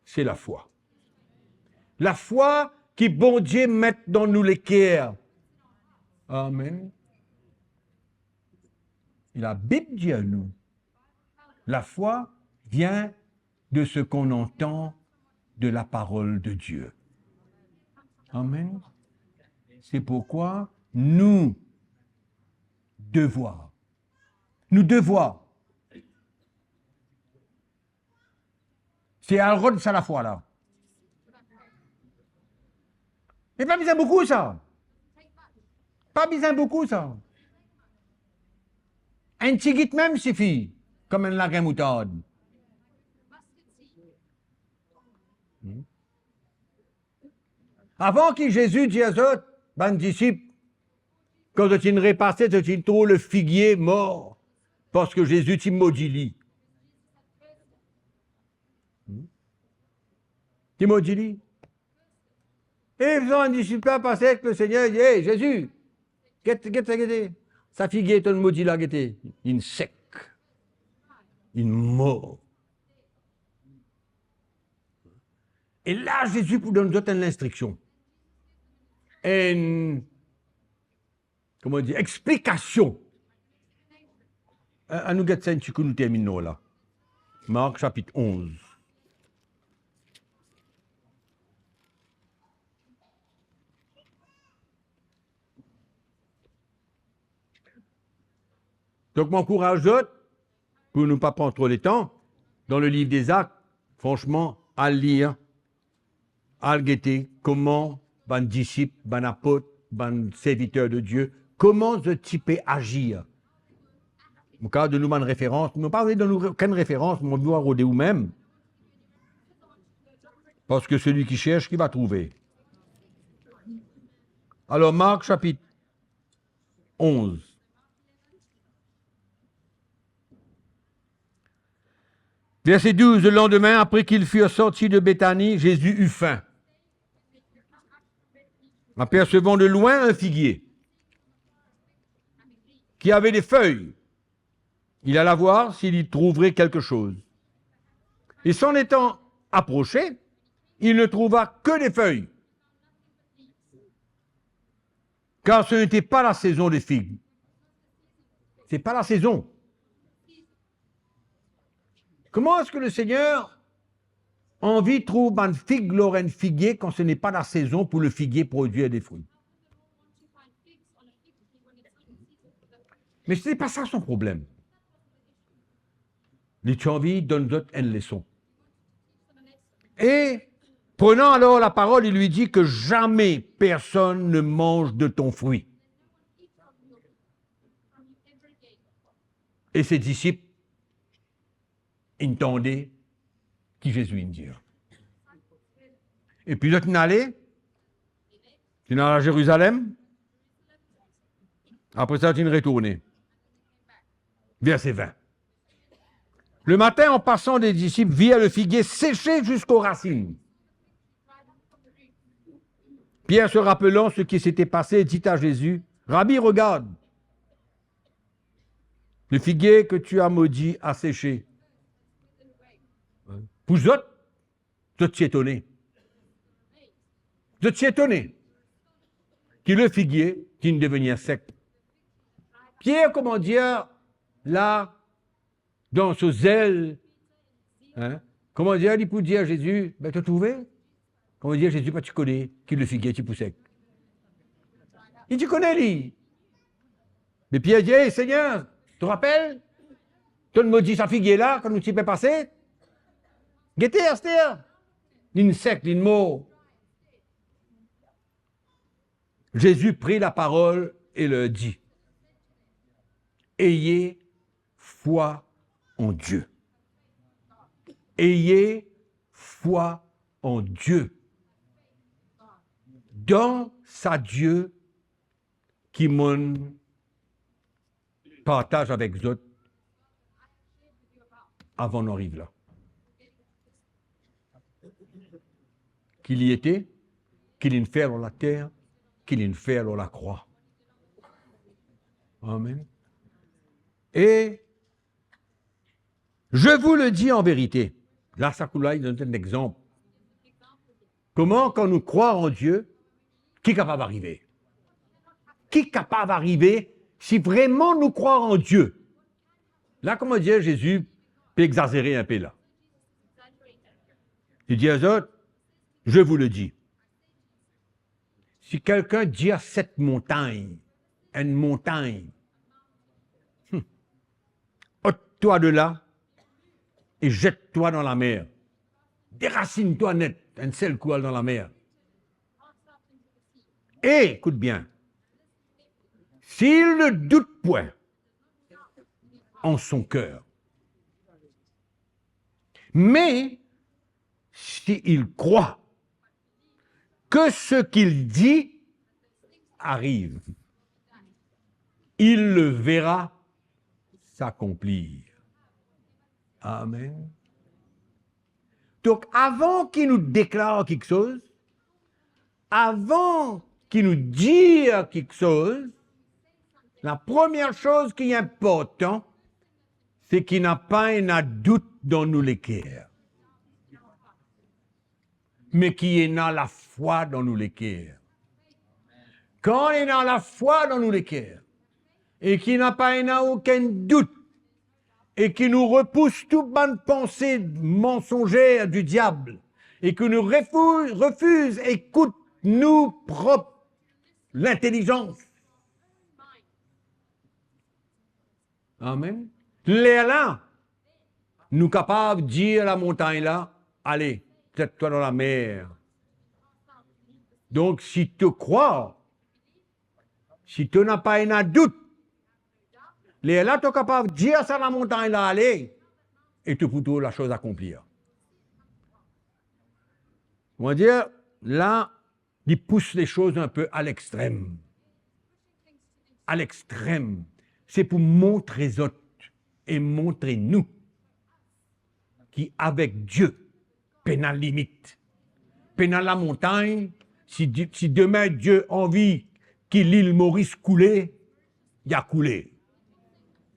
se lafwa. Lafwa ki Bondie met dan nou leker. Amen. E Labib dir nou, lafwa vien de ce qu'on entend de la parole de Dieu. Amen. C'est pourquoi nous devons, nous devons, se al rod sa lafwa la. E pa bizin boukou sa. Pa bizin boukou sa. Enn tigit mem sifi, kouma enn lagrin moutard. Hmm. Avan ki Zezi dir zot, bann disip, kan zot inn repase, zot inn trouv lefigie mor, parski Zezi ti modi li. Hmm? Ti modi li. E bann disip la pase ek Lesegner, dir, "Ey, Zezi, get, get sa, gete. Sa figie to'nn modi la, gete. Linn sek. Linn mor." E la, Zezi pou donn zot enn linstriksion. Enn, kouma dir, explikasion. A, anou get sa enn tikou, nou terminn lor la. Mark sapit onz. Donk, mo ankouraz zot, pou nou pa pran tro letan, dan leliv Dezak, fransman, al lir, al gete kouma bann disip, bann apot, bann serviter de Die, kouma zot ti pe azir. Mo kapav donn nou bann referans, mo pa vle donn nou okenn referans, mo vinn rod ou mem. Parski selwi ki sers, li va trouve. Alor, Mark sapit onz. Verset douze, le lendemain, après qu'ils furent sortis de Béthanie, Jésus eut faim. Apercevant de loin un figuier qui avait des feuilles, il alla voir s'il y trouverait quelque chose. Et s'en étant approché, il ne trouva que des feuilles, car ce n'était pas la saison des figues. C'est pas la saison. Comment est-ce que le Seigneur a envie de trouver bann fig lor enn figie quand ce n'est pas la saison pour le figuier produire des fruits? Mais ce n'est pas ça son problème. Li ti anvi donn zot enn leson. Et prenant alors la parole, il lui dit que jamais personne ne mange de ton fruit. E se disip inn tande ki Zezi inn dir. Epi zot inn ale, zot inn al Zerizalem, apre sa zot inn retourne. Verset vingt. Le matin, en passant, les disciples virent le figuier séché jusqu'aux racines. Pierre, se rappelant ce qui s'était passé, dit à Jésus, Rabbi, regarde, le figuier que tu as maudit a séché. Pou zot, zot ti etone. Zot ti etone ki le figie ti devni sek. Pier, kouma dir, la, dan so zel, hein, kouma dir, li pou dir Zezi, "Be, to trouve?" Kouma dir, Zezi pa ti kone ki le figie ti pou sek. Li ti kone li. Me Pier dir, "Ey, Segner, to rapel? To'nn modi sa figie la, kan nou ti pe pase. Gete, aster, linn sek, linn mor." Jésus prit la parole et leur dit, Ayez foi en Dieu. Ayez foi en Dieu. Dan sa Die ki monn partaz avek zot avan nou ariv la. Ki li ete, ki linn fer lor later, ki linn fer lor lakrwa. Amen. E je vous le dis en vérité. La, sa kou la, li donn enn exanp. Kouma, kan nou krwar an Die, ki kapav arive? Ki kapav arive si vreman nou krwar an Die? La, kouma dir, Zezi pe egzazere inpe la. Li dir zot, "Je vous le dis, si quelqu'un dit à cette montagne, enn montagn, hmm, ôte-toi de là et jette-toi dans la mer, déracine-toi net, enn sel kou al dan lamer. Et, écoute bien, s'il ne doute point en son cœur, mais s'il croit que ce qu'il dit arrive, il le verra s'accomplir." Amen. Donk, avan ki nou deklar kiksoz, avan ki nou dir kiksoz, la premie soz ki inportan, se ki napa ena dout dan nou leker, me ki ena lafwa dan nou leker. Kan ena lafwa dan nou leker, e ki napa ena okenn dout, e ki nou repous tou bann panse mansonzer di diab, e ki nou refou-, refiz ekout nou prop lintelizans. Amen. Lerla, nou kapav dir lamontagn la, "Ale, zet twa dan lamer." Donk, si to krwar, si to napa ena dout, lerla to kapav dir sa lamontagn la, "Ale," e to pou trouv lasoz akonplir. Mo dir, la, li pous lesoz inpe a lextrem. A lextrem. Se pou montre zot e montre nou ki avek Die, pena limit. Pena lamontagn, si Di-, si demin Die anvi ki lil Moris koule, li a koule.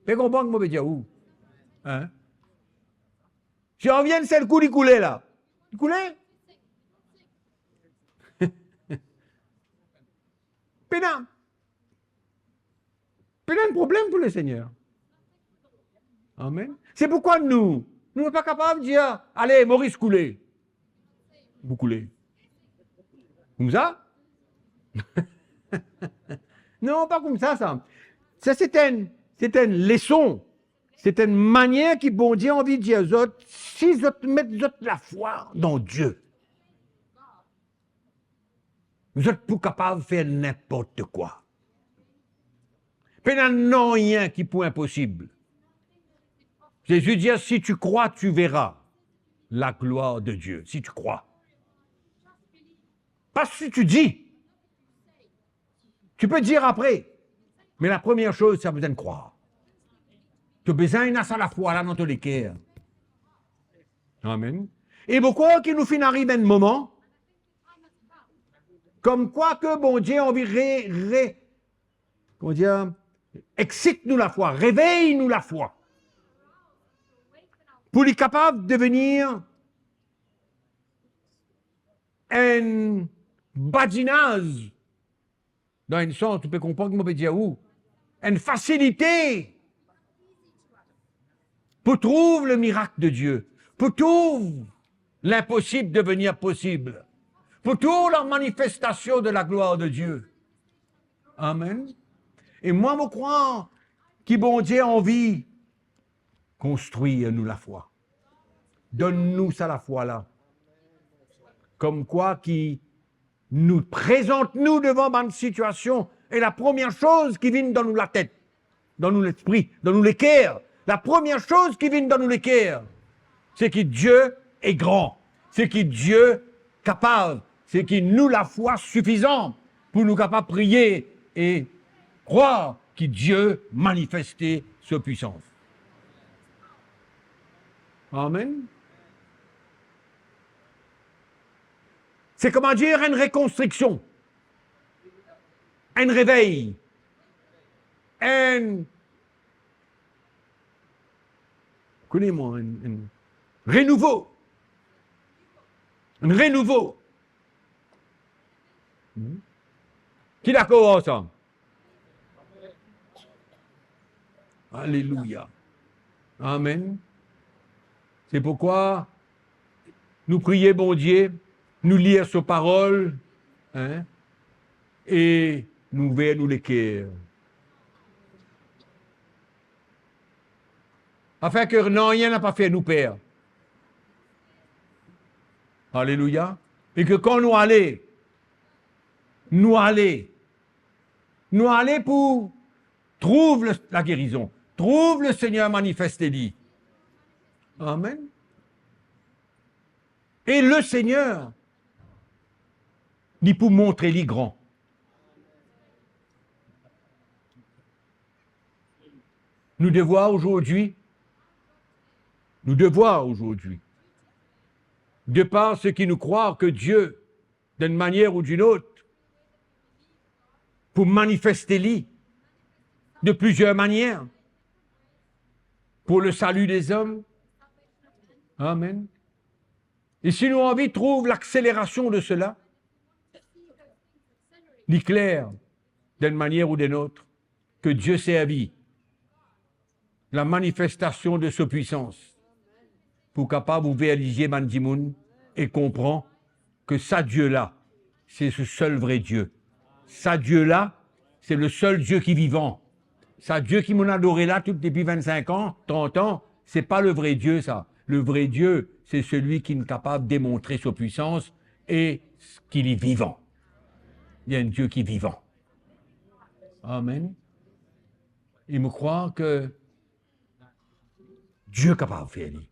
Pe konpran ki mo pe dir ou? Hein? Si anvi enn sel kou li koule la. Li koule. Pena, pena enn problem pou Lesegner. Amen. Se poukwa nou, nou pa kapav dir, "Ale, Moris, koule." Pou koule. Koumsa? Non, pa koumsa sa. Sa, se enn, se enn leson. Se enn manier ki Bondie anvi dir zot, si zot met zot lafwa dan Die, zot pou kapav fer ninport kwa. Pena nanye ki pou inposib. Zezi dir, "Si tu crois, tu verras la gloire de Dieu." Si tu crois. Pas si tu dis. Tu peux dire après. Me la premie soz, sa bizin krwar. To bizin ena sa lafwa la dan to leker. Amen. E mo krwar ki nou finn ariv enn moman, komkwa ke Bondie anvi re-, re-, kouma dir, exit nou lafwa, revey nou lafwa, pou li kapav devenir enn badinaz, dan enn sans, ou pe konpran ki mo pe dir ou, enn fasilite pou trouv le miracle de Dieu, pou trouv l'inpossible devenir possible, pou trouv la manifestation de la gloire de Dieu. Amen. E mwa, mo krwar ki Bondie anvi konstrir nou lafwa. Donn nou sa lafwa la. Komkwa ki nou prezant nou devan bann sitiasion, e la premie soz ki vinn dan nou latet, dan nou lespri, dan nou leker, la premie soz ki vinn dan nou leker, se ki Die est grand, se ki Die kapav, se ki nou lafwa sifizan pou nou kapav priye e krwar ki Die manifeste so pwisans. Amen. Se kouma dir enn rekonstriksion, enn revey, enn, kone mwa, enn, enn renouvo. Enn renouvo. Hmm? Ki dakor ar sa? Alelouya. Amen. Se pourkwa nou priye Bondie, nou lir so parol, hein, e nou ouver nou leker. Afin ke nanye napa fer nou per. Alelouya. E ke kan nou ale, nou ale, nou ale pou trouv le, lagerizon, trouv Lesegner manifeste li. Amen. E Lesegner, li pou montre li gran. Nou devwar azordi, nou devwar azordi, de par seki nou krwar ke Die, d'enn manier ou d'enn ot, pou manifeste li de plizier manier pou le sali dezom. Amen. E si nou anvi trouv lakselerasion de sela, li kler, d'enn manier ou d'enn ot, ke Die servi lamanifestasion de so pwisans pou kapav ouver lizie bann dimoun e konpran ke sa Die la, se so sel vre Die. Sa Die la, se le sel Die ki vivan. Sa Die ki monn adore la tou depi vinn-sink an, trant an, se pa le vre Die sa. Le vre Die, se selwi ki kapav demontre so pwisans e ki li vivan. Li enn Die ki vivan. Amen. E mo krwar ke Die kapav fer li.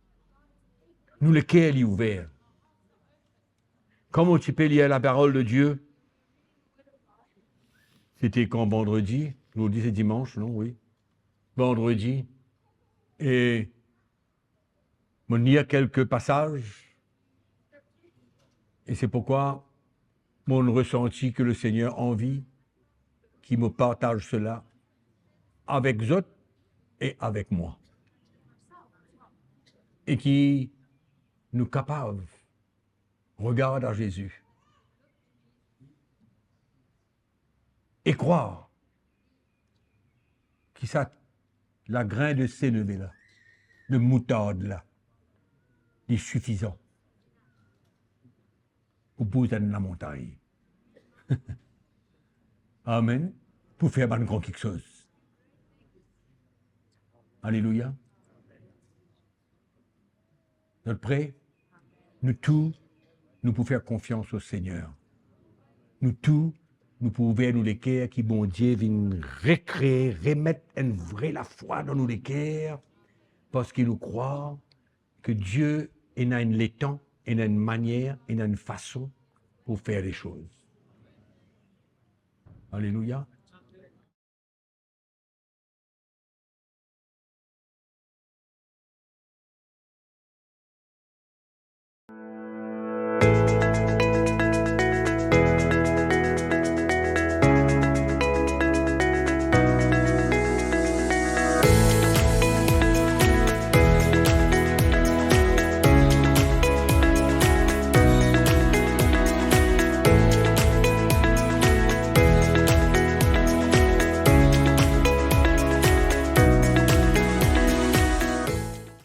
Nou leker li ouver. Kan mo ti pe lir laparol de Die, sete kan, vandredi, zordi se dimans, non, wi. Vandredi, e mo lir kelke pasaz, e se pourkwa mo resanti ke Lesegner anvi ki mo partaz sela avek zot e avek mwa. E ki nou kapav regard a Zezi e krwar ki sa lagrin de seneve la, de moutard la, li sifizan pou bouz enn lamontagn. Amen. Pou fer bann gran kiksoz. Alelouya. Zot pre? Nou tou, nou pou fer konfians o Segner. Nou tou, nou pou ouver nou leker, ki Bondie vinn rekree, remet enn vre lafwa dan nou leker, parski nou krwar ke Die ena enn letan, ena enn manier, ena enn fason pou fer lesoz. Alelouya.